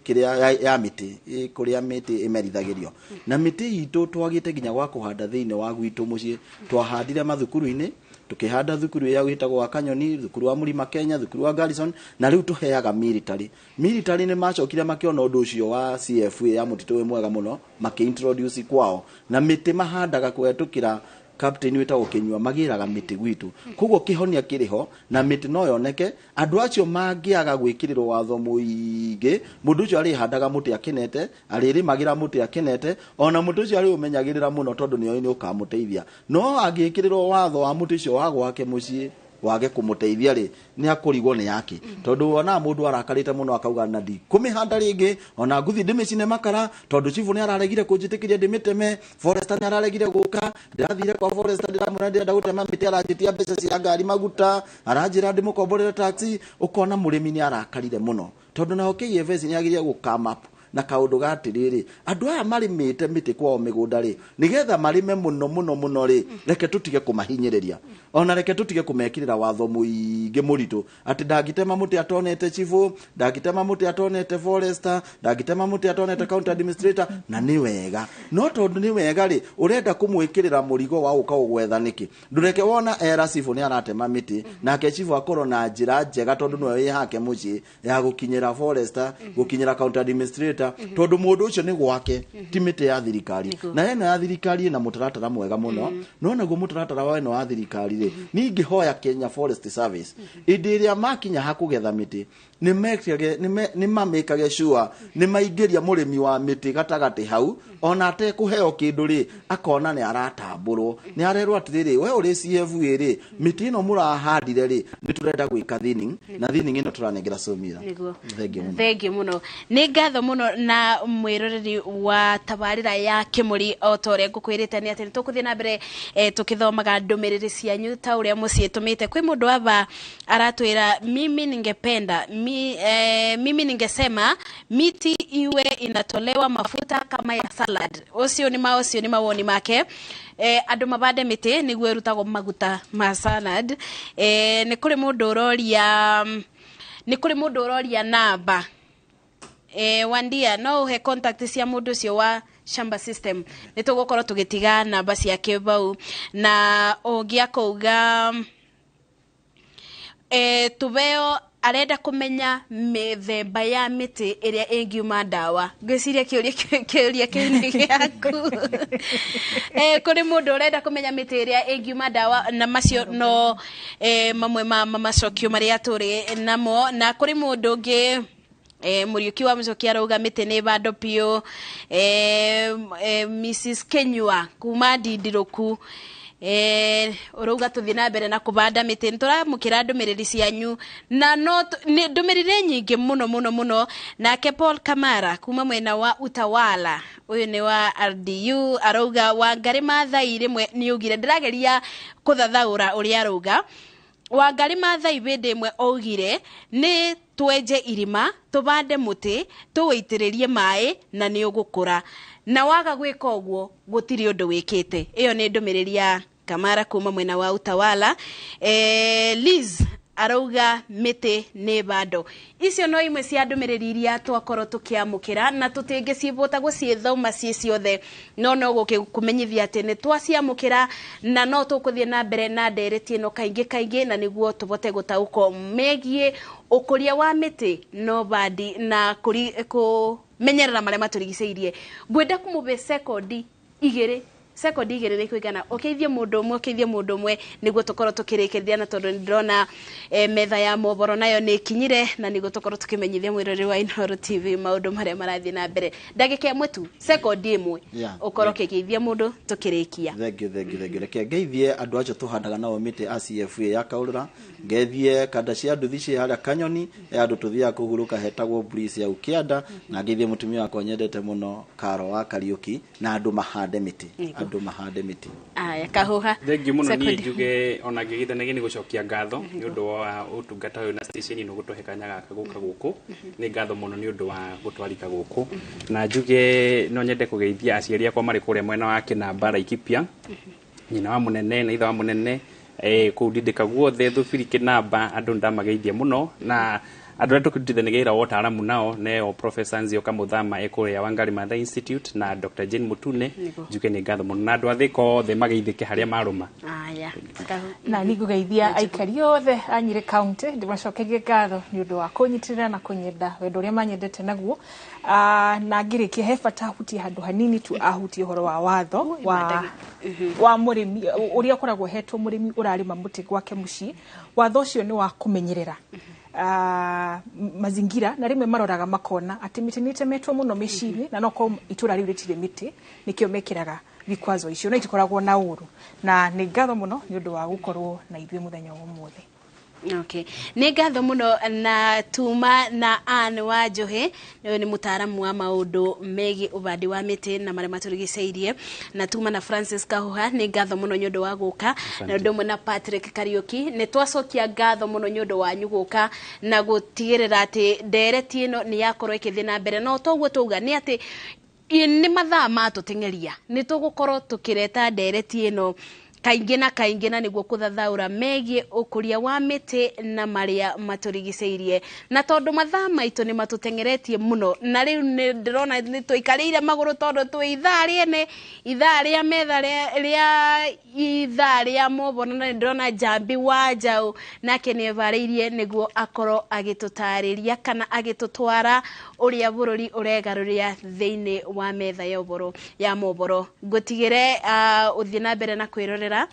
kĩrĩa ya mĩtĩ, kũrĩa mĩtĩ ĩmerithagĩrio, na mĩtĩ itũ twagĩte nginya gwa kũhanda thĩinĩ wa gwitũ mũciĩ. Twahandire mathukuru-inĩ, tukihanda thukuru ya gwĩtagwo wa Kanyoni, thukuru wa Mlima Kenya, thukuru wa Garrison, na rĩu tũheaga military. Military nĩ macokire makĩona ũndũ ũcio wa CFA ya mũtitũ wĩ mwega mũno, makĩ-introduce kwao na mĩtĩ mahandaga kũhetũkĩra captain wĩtagwo Kĩnyua, magĩraga mĩtĩ gwitũ. Koguo kĩhonia kĩrĩ ho na mĩtĩ no yoneke. Andũ acio mangĩaga gwĩkĩrĩrwo watho mũingĩ, mũndũ ũcio arĩhandaga mũtĩ akenete, arĩrĩmagĩra mũtĩ akenete, ona mũtĩ ũcio arĩũmenyagĩrĩra mũno, tondũ nĩoĩ nĩ ũkamũteithia. No angĩkĩrĩrwo watho wa mũtĩ ũcio wa gwake mũciĩ wage kũmũteithia rĩ, nĩ akũrigwo nĩ yake, tondũ wonaga mũndũ arakarĩte mũno akauga na ndikũmĩhanda rĩngĩ, ona nguthi ndĩmĩcine makara, tondũ cibũ nĩ araregire kũnjĩtĩkĩria ndĩmĩteme, forester nĩ araregire gũka. Ndĩrathire kwa forester, ndĩramwĩra ndĩrenda gũtema mĩtĩ, aranjĩtia mbeca cia ngari maguta, aranjĩra ndĩmũkomborere taxi. Ũkona mũrĩmi nĩ arakarire mũno, tondũ naho KFS nĩ yagĩrĩire gũkama up na kaũndũ ga atĩrĩrĩ, andũ aya marĩmĩte mĩtĩ kwao mĩgũnda rĩ, nĩgetha marĩme mũno mũno mũno rĩ, reke tũtige kũmahinyĩrĩria, ona reke tũtige kũmekĩrĩra watho mũingĩ mũritũ atĩ ndangĩtema mũtĩ atonete cibũ, ndangĩtema mũtĩ atonete forester, ndangĩtema mũtĩ atonete county administrator. Na nĩ wega, no tondũ nĩ wega rĩ, ũrenda kũmwĩkĩrĩra mũrigo wa gũka gũgwetha nĩkĩ? Ndũreke wona era cibũ nĩ aratema mĩtĩ, nake cibũ akorwo na njĩra njega, tondũ nĩwe wĩ hake mũciĩ, ya gũkinyĩra forester, gũkinyĩra county administrator. Tondũ mũndũ ũcio nĩ gwake, ti mĩtĩ ya thirikari. Na ĩno ya thirikari ĩna mũtaratara mwega mũno, no naguo mũtaratara wa ĩno wa thirikari rĩ, niĩ ingĩhoya Kenya Forest Service, hĩndĩ ĩrĩa makinya ha kũgetha mĩtĩ, nĩ mamĩkage sure nĩ maingĩria mũrĩmi wa mĩtĩ gatagatĩ hau, ona atekũheo kĩndũ rĩ, akona nĩ aratambũrwo, nĩ arerwo atĩrĩrĩ, we ũrĩ CFA rĩ, mĩtĩ ĩno mũrahandire rĩ, nĩ tũrenda gwĩka thinning, na thinning ĩno tũranengera Somira. Thengiũ mũno. Thengiũ mũno, nĩ ngatho mũno. Na mwĩroreri wa tabarĩra ya Kĩmũri, o ta ũrĩa ngũkwĩrĩte nĩ atĩ nĩ tũkũthiĩ na mbere tũkĩthomaga ndũmĩrĩri cianyu ta ũrĩa mũciĩtũmĩte. Kwĩ mũndũ aba aratwĩra, mimi ningependa mimi ningesema miti iwe inatolewa mafuta kama ya salad. Ũcio nĩ mawoni make, andũ mabande mĩtĩ nĩguo ĩrutagwo maguta ma salad. Nĩ kũrĩ mũndũ ũroria namba, Wandia, no uhe contact cia mũndũ ũcio wa shamba system. Nĩ tũgũkorwo tũgĩtiga namba ciake bau. Na ũngĩ akauga, tubeo arenda kũmenya mĩthemba ya mĩtĩ ĩrĩa ĩngiuma ndawa. Ngwĩciria kĩũria kĩu nĩ gĩaku. Kũrĩ mũndũ ũrenda kũmenya mĩtĩ ĩrĩa ĩngiuma ndawa, na macio no mamwe ma macokio marĩa tũrĩ namo. Na kũrĩ mũndũ ũngĩ, Mũriũki wa Mũcoki, arauga mĩtĩ nĩ bando biũ. Mrs Kenyua kuma Ndindirũku, ũrauga tũthiĩ na mbere na kũbanda mĩtĩ. Nĩ tũramũkĩra ndũmĩrĩri cianyu, na no nĩ ndũmĩrĩri nyingĩ mũno mũno mũno. Nake Paul Kamara kuma mwena wa Utawala, ũyũ nĩ wa RDU, arauga Wangari Maathai rĩmwe nĩ augire, ndĩrageria kũthathaũra ũrĩa arauga, Wangari Maathai hĩndĩ ĩmwe augire nĩ twenje irima, tũbande mũtĩ, tũwĩitĩrĩrie maĩ na nĩ ũgũkũra, na waga gwĩka ũguo gũtirĩ ũndũ wĩkĩte. Ĩyo nĩ ndũmĩrĩri ya Kamara kuma mwena wa Utawala. Liz arauga mĩtĩ nĩ bando. Icio no imwe cia ndũmĩrĩri iria twakorwo tũkĩamũkĩra, na tũtingĩcibũta gũciĩthoma ciĩ ciothe, no gũkĩkũmenyithia atĩ nĩ twaciamũkĩra, na no tũkũthiĩ na mbere na ndereti ĩno kaingĩ kaingĩ, na nĩguo tũbote gũtaũkwo megiĩ ũkũria wa mĩtĩ no bandi na kũmenyerera marĩa matũrigicĩirie. Ngwenda kũmũbe sekondi 2, sekondi 2 nĩ kũigana, ũkĩithie mũndũ ũmwe, ũkĩithie mũndũ ũmwe, nĩguo tũkorwo tũkĩrĩkĩrĩria, na tondũ nĩndĩrona metha ya mohoro nayo nĩ ĩkinyire, na nĩguo tũkorwo tũkĩmenyithia mwĩrori wa Inooro TV maũndũ marĩa marathiĩ na mbere. Ndagĩka 1 tu, sekondi 1, ũkorwo ũkĩgeithia mũndũ tũkĩrĩkia. Thank you, thank you, thank you. Reke ngeithie andũ acio tũhandaga nao mĩtĩ a CFA ya Kaũrũra, ngeithie kanda cia nduthi ciĩ harĩa Kanyoni, he andũ tũthiaga kũhurũka hetagwo Breeze ya Ũkĩanda, na ngeithie mũtumia wakwa nyendete mũno, Karo wa Kariũki, na andũ mahande mĩtĩ, andũ mahande mĩtĩ. Aya, Kahuha. Thengiũ mũno. Niĩ Sekondi. njuge ona ngĩgeithanagia nĩ gũcokia ngatho nĩ ũndũ wa ũtungata ũyũ na station ĩno gũtũhe kanya gaka gũka gũkũ. Nĩ ngatho mũno nĩ ũndũ wa gũtwarika gũkũ, na njuge no nyende kũgeithia aciari akwa marĩ kũrĩa mwena wa Kĩnamba, Laikipia, nyina wa mũnene na ithe wa mũnene, kũu ndindĩka guothe Thubiri, Kĩnamba, andũ ndamageithia mũno, na andũ arĩa tũkĩrutithanagia wĩra wa ũtaaramu nao, neo Professor Nzioka Muthama e kũrĩa Wangari Maathai Institute na Dr. Jane Mutune. Njuge nĩ ngatho mũno, na andũ a Thĩka othe mageithĩke harĩa marũma. Aya. Na nĩ ngũgeithia aikari othe a Nyĩrĩ County, ndĩmacokerie ngatho nĩ ũndũ wa kũnyitĩrĩra na kũnyenda wendo ũrĩa manyendete naguo. Na ngĩrĩkia, he bata hutie handũ hanini tu, ahutie ũhoro wa watho wa mũrĩmi ũrĩa ũkoragwo hetwo mũrĩmi ũrarĩma mũtĩ gwake mũciĩ. Watho ũcio nĩ wa kũmenyerera mazingira, na rĩmwe maroraga makona atĩ mĩtĩ nĩ ĩtemetwo mũno mĩciĩ-inĩ, na no korwo itũra rĩu rĩtirĩ mĩtĩ, nĩkĩo mekĩraga vikwazo icio, no itikoragwo na ũru. Na nĩ ngatho mũno nĩ ũndũ wa gũkorwo na ithuĩ mũthenya wa ũmũthĩ. Okay. Nĩ ngatho mũno. Na tuma na Ann wa Njohe, ũyũ nĩ mũtaaramu wa maũndũ megiĩ ũbandi wa mĩtĩ na marĩa matũrigicĩirie, na tuma na Francis Kahuha, nĩ ngatho mũno nĩ ũndũ wa gũka, na ũndũ ũmwe na Patrick Kariuki. Nĩ twacokia ngatho mũno nĩ ũndũ wanyu gũka na gũtigĩrĩra atĩ ndereti ĩno nĩ yakorwo ĩkĩthiĩ na mbere. No toguo tauga nĩ atĩ nĩ mathaa matũteng'eria, nĩ tũgũkorwo tũkĩreta ndereti ĩno. Kaingĩ na kaingĩ, na nĩguo kũthathaũra megiĩ ũkũria wa mĩtĩ na marĩa matũrigicĩirie. Na tondũ mathaa maitũ nĩ matũteng'eretie mũno, na rĩu nĩ ndĩrona nĩ tũikarĩire magũrũ tondũ twĩ ithaa rĩene, ithaa rĩa metha rĩa ithaa rĩa mohoro, na nĩ ndĩrona Njambi wa Njaũ nake nĩ evarĩirie nĩguo akorwo agĩtũtarĩria kana agĩtũtwara ũrĩa bũrũri ũregarũrĩra thĩinĩ wa metha ya ũhoro ya mohoro. Ngũtigĩre ũthiĩ na mbere na kwĩrorera.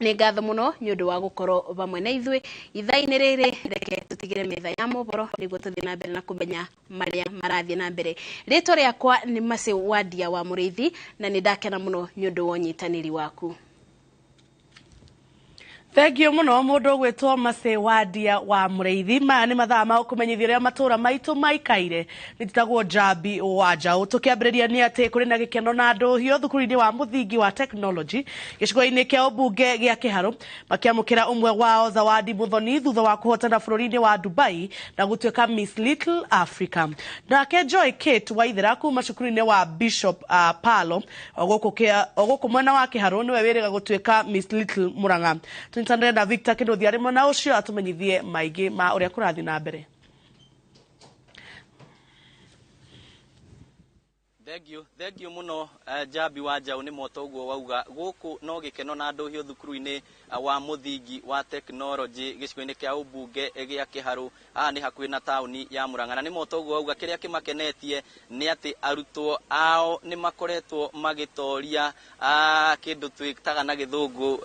Nĩ ngatho mũno nĩ ũndũ wa gũkorwo vamwe na ithuĩ ithaa-inĩ rĩrĩ. Reke tũtigĩre metha ya mohoro nĩguo tũthiĩ na mbere na kũmenya marĩa marathiĩ na mbere. Rĩtwa rĩakwa nĩ Mercy Wandia wa Mũrĩithi, na nĩ ndakena mũno nĩ ũndũ wa ũnyitanĩri waku. Thengiũ mũno mũndũ ũgwĩtwo Mercy Wandia wa Mũrĩithi. Maya nĩ mathaa ma gũkũmenyithia ũrĩa matũũra maitũ maikaire. Nĩ njĩtagwo Njambi wa Njaũ. Tũkĩambĩrĩria nĩ atĩ kũrĩ na gĩkeno na ndũhio thukuru-inĩ wa mũthingi wa technology gĩcigo-inĩ kĩa ũmbunge gĩa Kĩharũ, makĩamũkĩra ũmwe wao Zawadi Muthoni thutha wa kũhotana bũrũri-inĩ wa Dubai na gũtuĩka Miss Little Africa. Nake Joy Kate Waithera kuma cukuru-inĩ wa Bishop Palo o gũkũ mwena wa Kĩharũ nĩwe wĩrĩga gũtuĩka Miss Little Murang'a. Tũnyitanĩre na Victor Kĩnũthia arĩ mwena ũcio atũmenyithie maingĩ ma ũrĩa kũrathiĩ na mbere. Thengiũ mũno, Njambi wa Njaũ. Nĩ moto ũguo wauga, gũkũ no gĩkeno na ndũhio thukuru-inĩ wa mũthingi wa technology gĩcigo-inĩ kĩa ũmbunge gĩa Kĩharũ. Haha nĩ hakuhĩ na taũni ya Murang'a, na nĩ moto ũguo wauga, kĩrĩa kĩmakenetie nĩ atĩ arutwo ao nĩ makoretwo magĩtoria kĩndũ twĩtaga na gĩthũngũ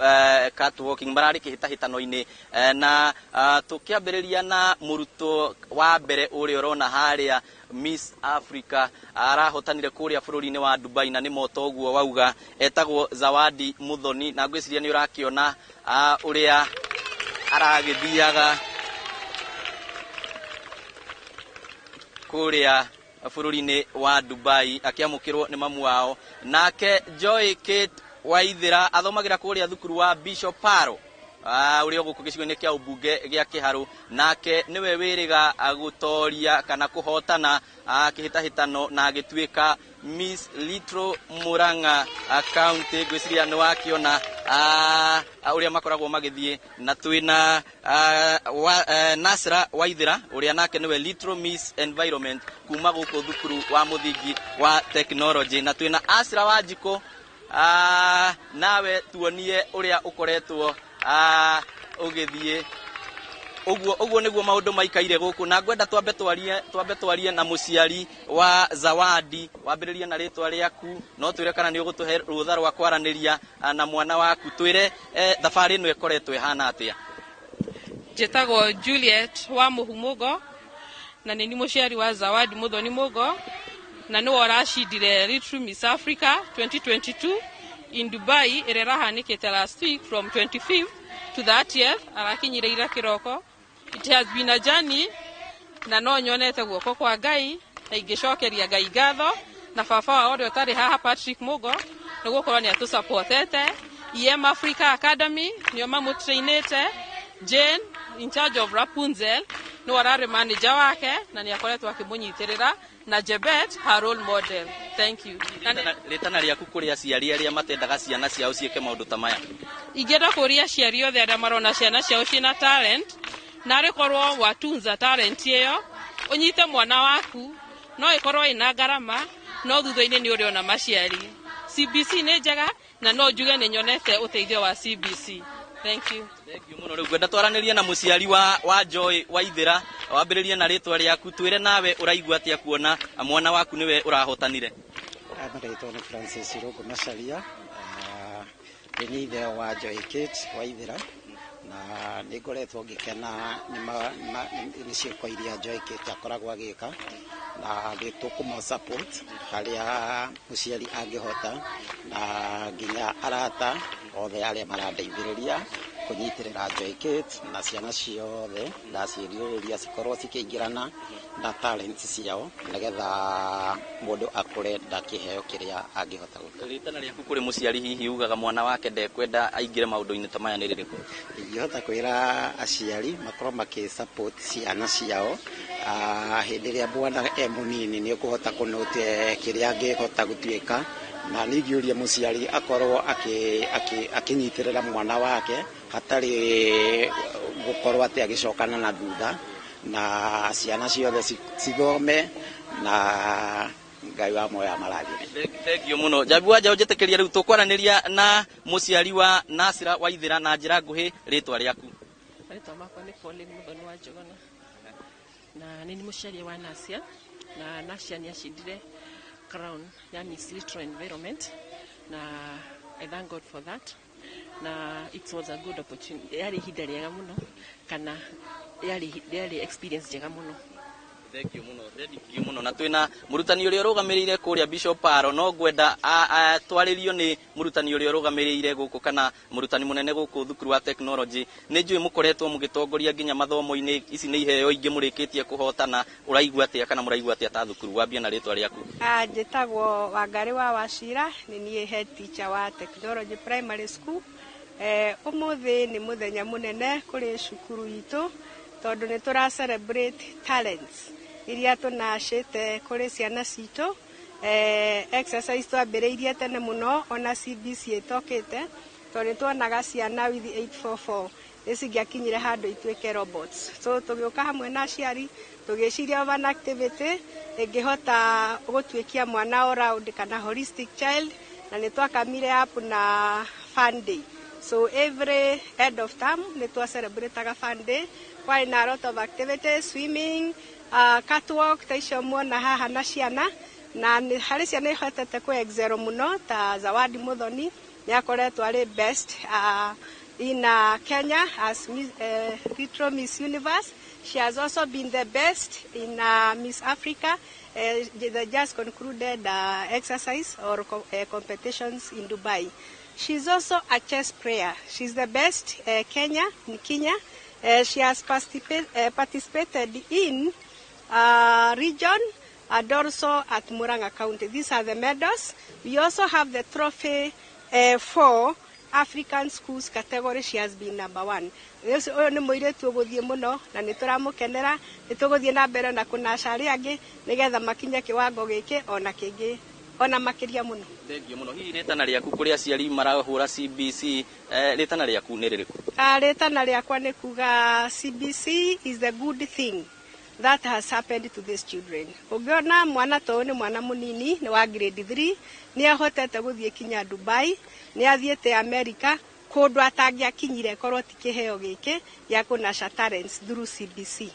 catwalking, mararĩ kĩhĩtahĩtano-inĩ. Na tũkĩambĩrĩria na mũrutwo wa mbere ũrĩa ũrona harĩa, Miss Africa, arahotanire kũrĩa bũrũri-inĩ wa Dubai, na nĩ moto ũguo wauga, etagwo Zawadi Muthoni, na ngwĩciria nĩ ũrakĩona ũrĩa aragĩthiaga kũrĩa bũrũri-inĩ wa Dubai akĩamũkĩrwo nĩ mamu wao. Nake Joy Kate Waithera athomagĩra kũrĩa thukuru wa Bishop Paro ũrĩa gũkũ gĩcigo-inĩ kĩa ũmbunge gĩa Kĩharũ, nake nĩwe wĩrĩga gũtoria kana kũhotana kĩhĩtahĩtano na agĩtuĩka Miss Little Murang'a County. Ngwĩciria nĩ wakĩona ũrĩa makoragwo magĩthiĩ, na twĩna Nasra Waithera ũrĩa nake nĩwe Little Miss Environment kuma gũkũ thukuru wa mũthingi wa technology, na twĩna Asra Wanjikũ. Nawe tuonie ũrĩa ũkoretwo ũgĩthiĩ. Ũguo nĩguo maũndũ maikaire gũkũ, na ngwenda twambe twarie na mũciari wa Zawadi. Wambĩrĩrie na rĩtwa rĩaku, no twĩre kana nĩ ũgũtũhe rũtha rwa kwaranĩria na mwana waku. Twĩre thabarĩ ĩno ĩkoretwo ĩhana atĩa? Njĩtagwo Juliet wa Mũhu Mũgo, na nĩ ni mũciari wa Zawadi Muthoni Mũgo, na nĩwe ũracindire Little Miss Africa 2022 in Dubai, ĩrĩa ĩrahanĩkĩte last week from 25th to 30th. Arakinyire ira kĩroko. It has been a journey, na no nyonete guoko kwa Ngai, na ingĩcokeria Ngai ngatho na baba wao ũrĩa ũtarĩ haha, Patrick Mugo, nĩ gũkorwo nĩ atũsupportete. EM Africa Academy nĩo mamũtrainĩte. Jane in charge of Rapunzel nĩwe ararĩ manager wake, na nĩ akoretwo akĩmũnyitĩrĩra, na Jebet, her role model. Thank you. Na Rĩtana rĩaku kũrĩ aciari arĩa matendaga ciana ciao ciĩke maũndũ ta maya? Ingĩenda kũria aciari othe arĩa marona ciana ciao ciĩna talent, narĩ korwo watunza talent ĩyo, ũnyite mwana waku, no ĩkorwo ĩna ngarama, no thutha-inĩ nĩ ũrĩona maciari. CBC nĩ njega, na no njuge nĩ nyonete ũteithio wa CBC. Thank you. Thengiũ mũno. Rĩu ngwenda twaranĩrie na mũciari wa Joy Waithera. Wambĩrĩrie na rĩtwa rĩaku, twĩre nawe ũraigua atĩa kuona mwana waku nĩwe ũrahotanire? Marĩtwa nĩ Francis Irũngũ Macharia. Ndĩ nĩ ithe wa Joy Kate Waithera, na nĩ ngoretwo ngĩkena nĩ ciĩko iria Joy Kate akoragwo agĩka, na nĩ tũkũmũ support harĩa mũciari angĩhota, na nginya arata othe arĩa marandeithĩrĩria kũnyitĩrĩra Joy Kate na ciana ciothe, ndaciĩrirĩria cikorwo cikĩingĩrana na talent ciao, nĩgetha mũndũ akũre na kĩheo kĩrĩa angĩhota gwĩka. Rĩtana rĩaku kũrĩ mũciari hihi ugaga mwana wake ndekwenda aingĩre maũndũ-inĩ ta maya nĩ rĩrĩkũ? Ingĩhota kwĩra aciari makorwo makĩ support ciana ciao. Hĩndĩ ĩrĩa mwana e mũnini, nĩ ũkũhota kũnote kĩrĩa angĩhota gũtuĩka, Na nĩ ingĩũria mũciari akorwo akĩnyitĩrĩra mwana wake hatarĩ gũkorwo atĩ agĩcokana na thutha, na ciana ciothe cithome na Ngai wa moya marathime. Thank you muno, Njambi wa Njaũ. Njĩtĩkĩria rĩu tũkwaranĩria na mũciari wa Nasira Waithĩra na njĩra nguhĩ. Rĩtwa rĩaku? Marĩtwa makwa nĩ Pauline Mũthoni wa Njũgũna, na nĩ mũciari wa Nasia, na Nasia nĩ acindire crown ya Miss Little Environment, na I thank God for that, na it was a good opportunity. Yarĩ ihinda rĩega mũno, kana yarĩ experience njega mũno. Thank you muno, thank you muno. Na twina mũrutani ũrĩa ũrũgamĩrĩire kũrĩa, Bishop Paro. No ngwenda twarĩrio nĩ mũrutani ũrĩa ũrũgamĩrĩire gũkũ, kana mũrutani mũnene gũkũ thukuru wa technology. Nĩ njũĩ mũkoretwo mũgĩtongoria nginya mathomo-inĩ. Ici nĩ iheo ingĩ mũrĩkĩtie kũhotana. Ũraigua atĩa, kana mũraigua atĩa ta thukuru? Wambia na rĩtwa rĩaku. Njĩtagwo Wangarĩ wa Wacira, nĩ niĩ head teacher wa Technology Primary School. Ũmũthĩ nĩ mũthenya mũnene kũrĩ cukuru itũ, tondũ nĩ tũra celebrate talents iria tũnacĩte kũrĩ ciana citũ. Exercise twambĩrĩirie tene mũno ona CBC ĩtokĩte, tondũ nĩ tuonaga ciana with 844 nĩ cingĩakinyire handũ ituĩke robots. So tũgĩũka hamwe na aciari, tũgĩciria of an activity ĩngĩhota gũtuĩkia mwana all round kana holistic child, na nĩ twakamire up na fun day. So every end of term nĩ twa celebrataga fun day. Kwarĩ na a lot of activities, swimming, catwalk ta icio muona haha na ciana, na nĩ harĩ ciana ihotete kũ excel mũno, ta Zawadi Muthoni nĩ akoretwo arĩ best in Kenya as Miss, Little Miss Universe. She has also been the best in Miss Africa, the just concluded exercise or competitions in Dubai. She's also a chess player. She's the best Kenya in Kenya. She has participated in region and also at Murang'a County. These are the medals. We also have the trophy for African schools category. She has been number one. Ũyũ nĩ mũirĩtu ũgũthiĩ mũno, na nĩ tũramũkenera. Nĩ tũgũthiĩ na mbere na kũnaca arĩa angĩ nĩgetha makinye kĩwango gĩkĩ ona kĩngĩ ona makĩria mũno. Thank you muno. Hihi rĩtana rĩaku kũrĩ aciari marahũra CBC, rĩtana rĩaku nĩ rĩrĩkũ? Rĩtana rĩakwa nĩ kuga CBC is the good thing that has happened to these children. Ũngĩona mwana ta ũyũ, nĩ mwana mũnini, nĩ wa grade 3, nĩ ahotete gũthiĩ kinya Dubai, nĩ athiĩte America, kũndũ atangĩakinyire korwo ti kĩheo gĩkĩ gĩa kũnurture talents through CBC.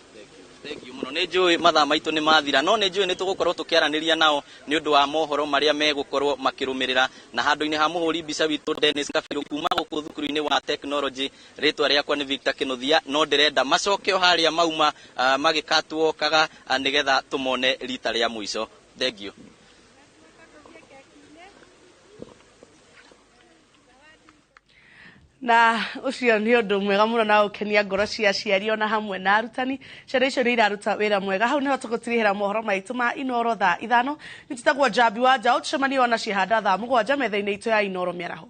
Thank you muno. Nĩ njũĩ mathaa maitũ nĩ mathira, no nĩ njũĩ nĩ tũgũkorwo tũkĩaranĩria nao nĩ ũndũ wa mohoro marĩa megũkorwo makĩrũmĩrĩra. Na handũ-inĩ ha mũhũri mbica witũ Dennis Kabiru, kuma gũkũ thukuru-inĩ wa technology, rĩtwa rĩakwa nĩ Victor Kĩnuthia. No ndĩrenda macoke o harĩa mauma magĩkatuokaga, nĩgetha tũmone rita rĩa mũico. Thank you. Na ũcio nĩ ũndũ mwega mũno na ũkenia ngoro cia aciari ona hamwe na arutani. Ciana icio nĩ iraruta wĩra mwega. Hau nĩho tũgũtirihĩra mohoro maitũ ma Inoro thaa 5. Nĩ tũtagwo Njambi wa Njaũ. Tũcemanie ona ciehanda thaa 7 metha-inĩ itũ ya Inoro mĩaraho.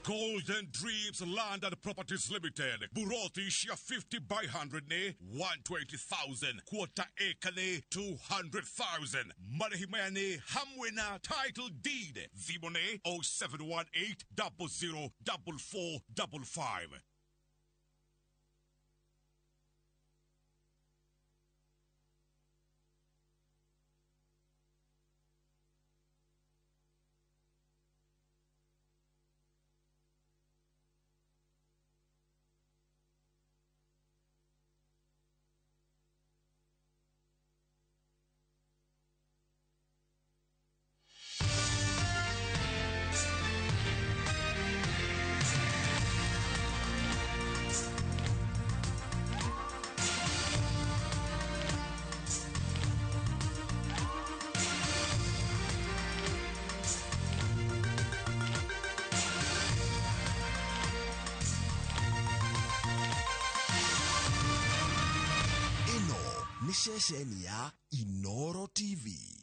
Golden Dreams Land and Properties Limited. Buroti share 50 by 100 ne 120,000. Quarter acre ne 200,000. Marihimane hamwe na title deed. Zibone 0718 00 4455. Nĩ ceceni ya Inoro TV.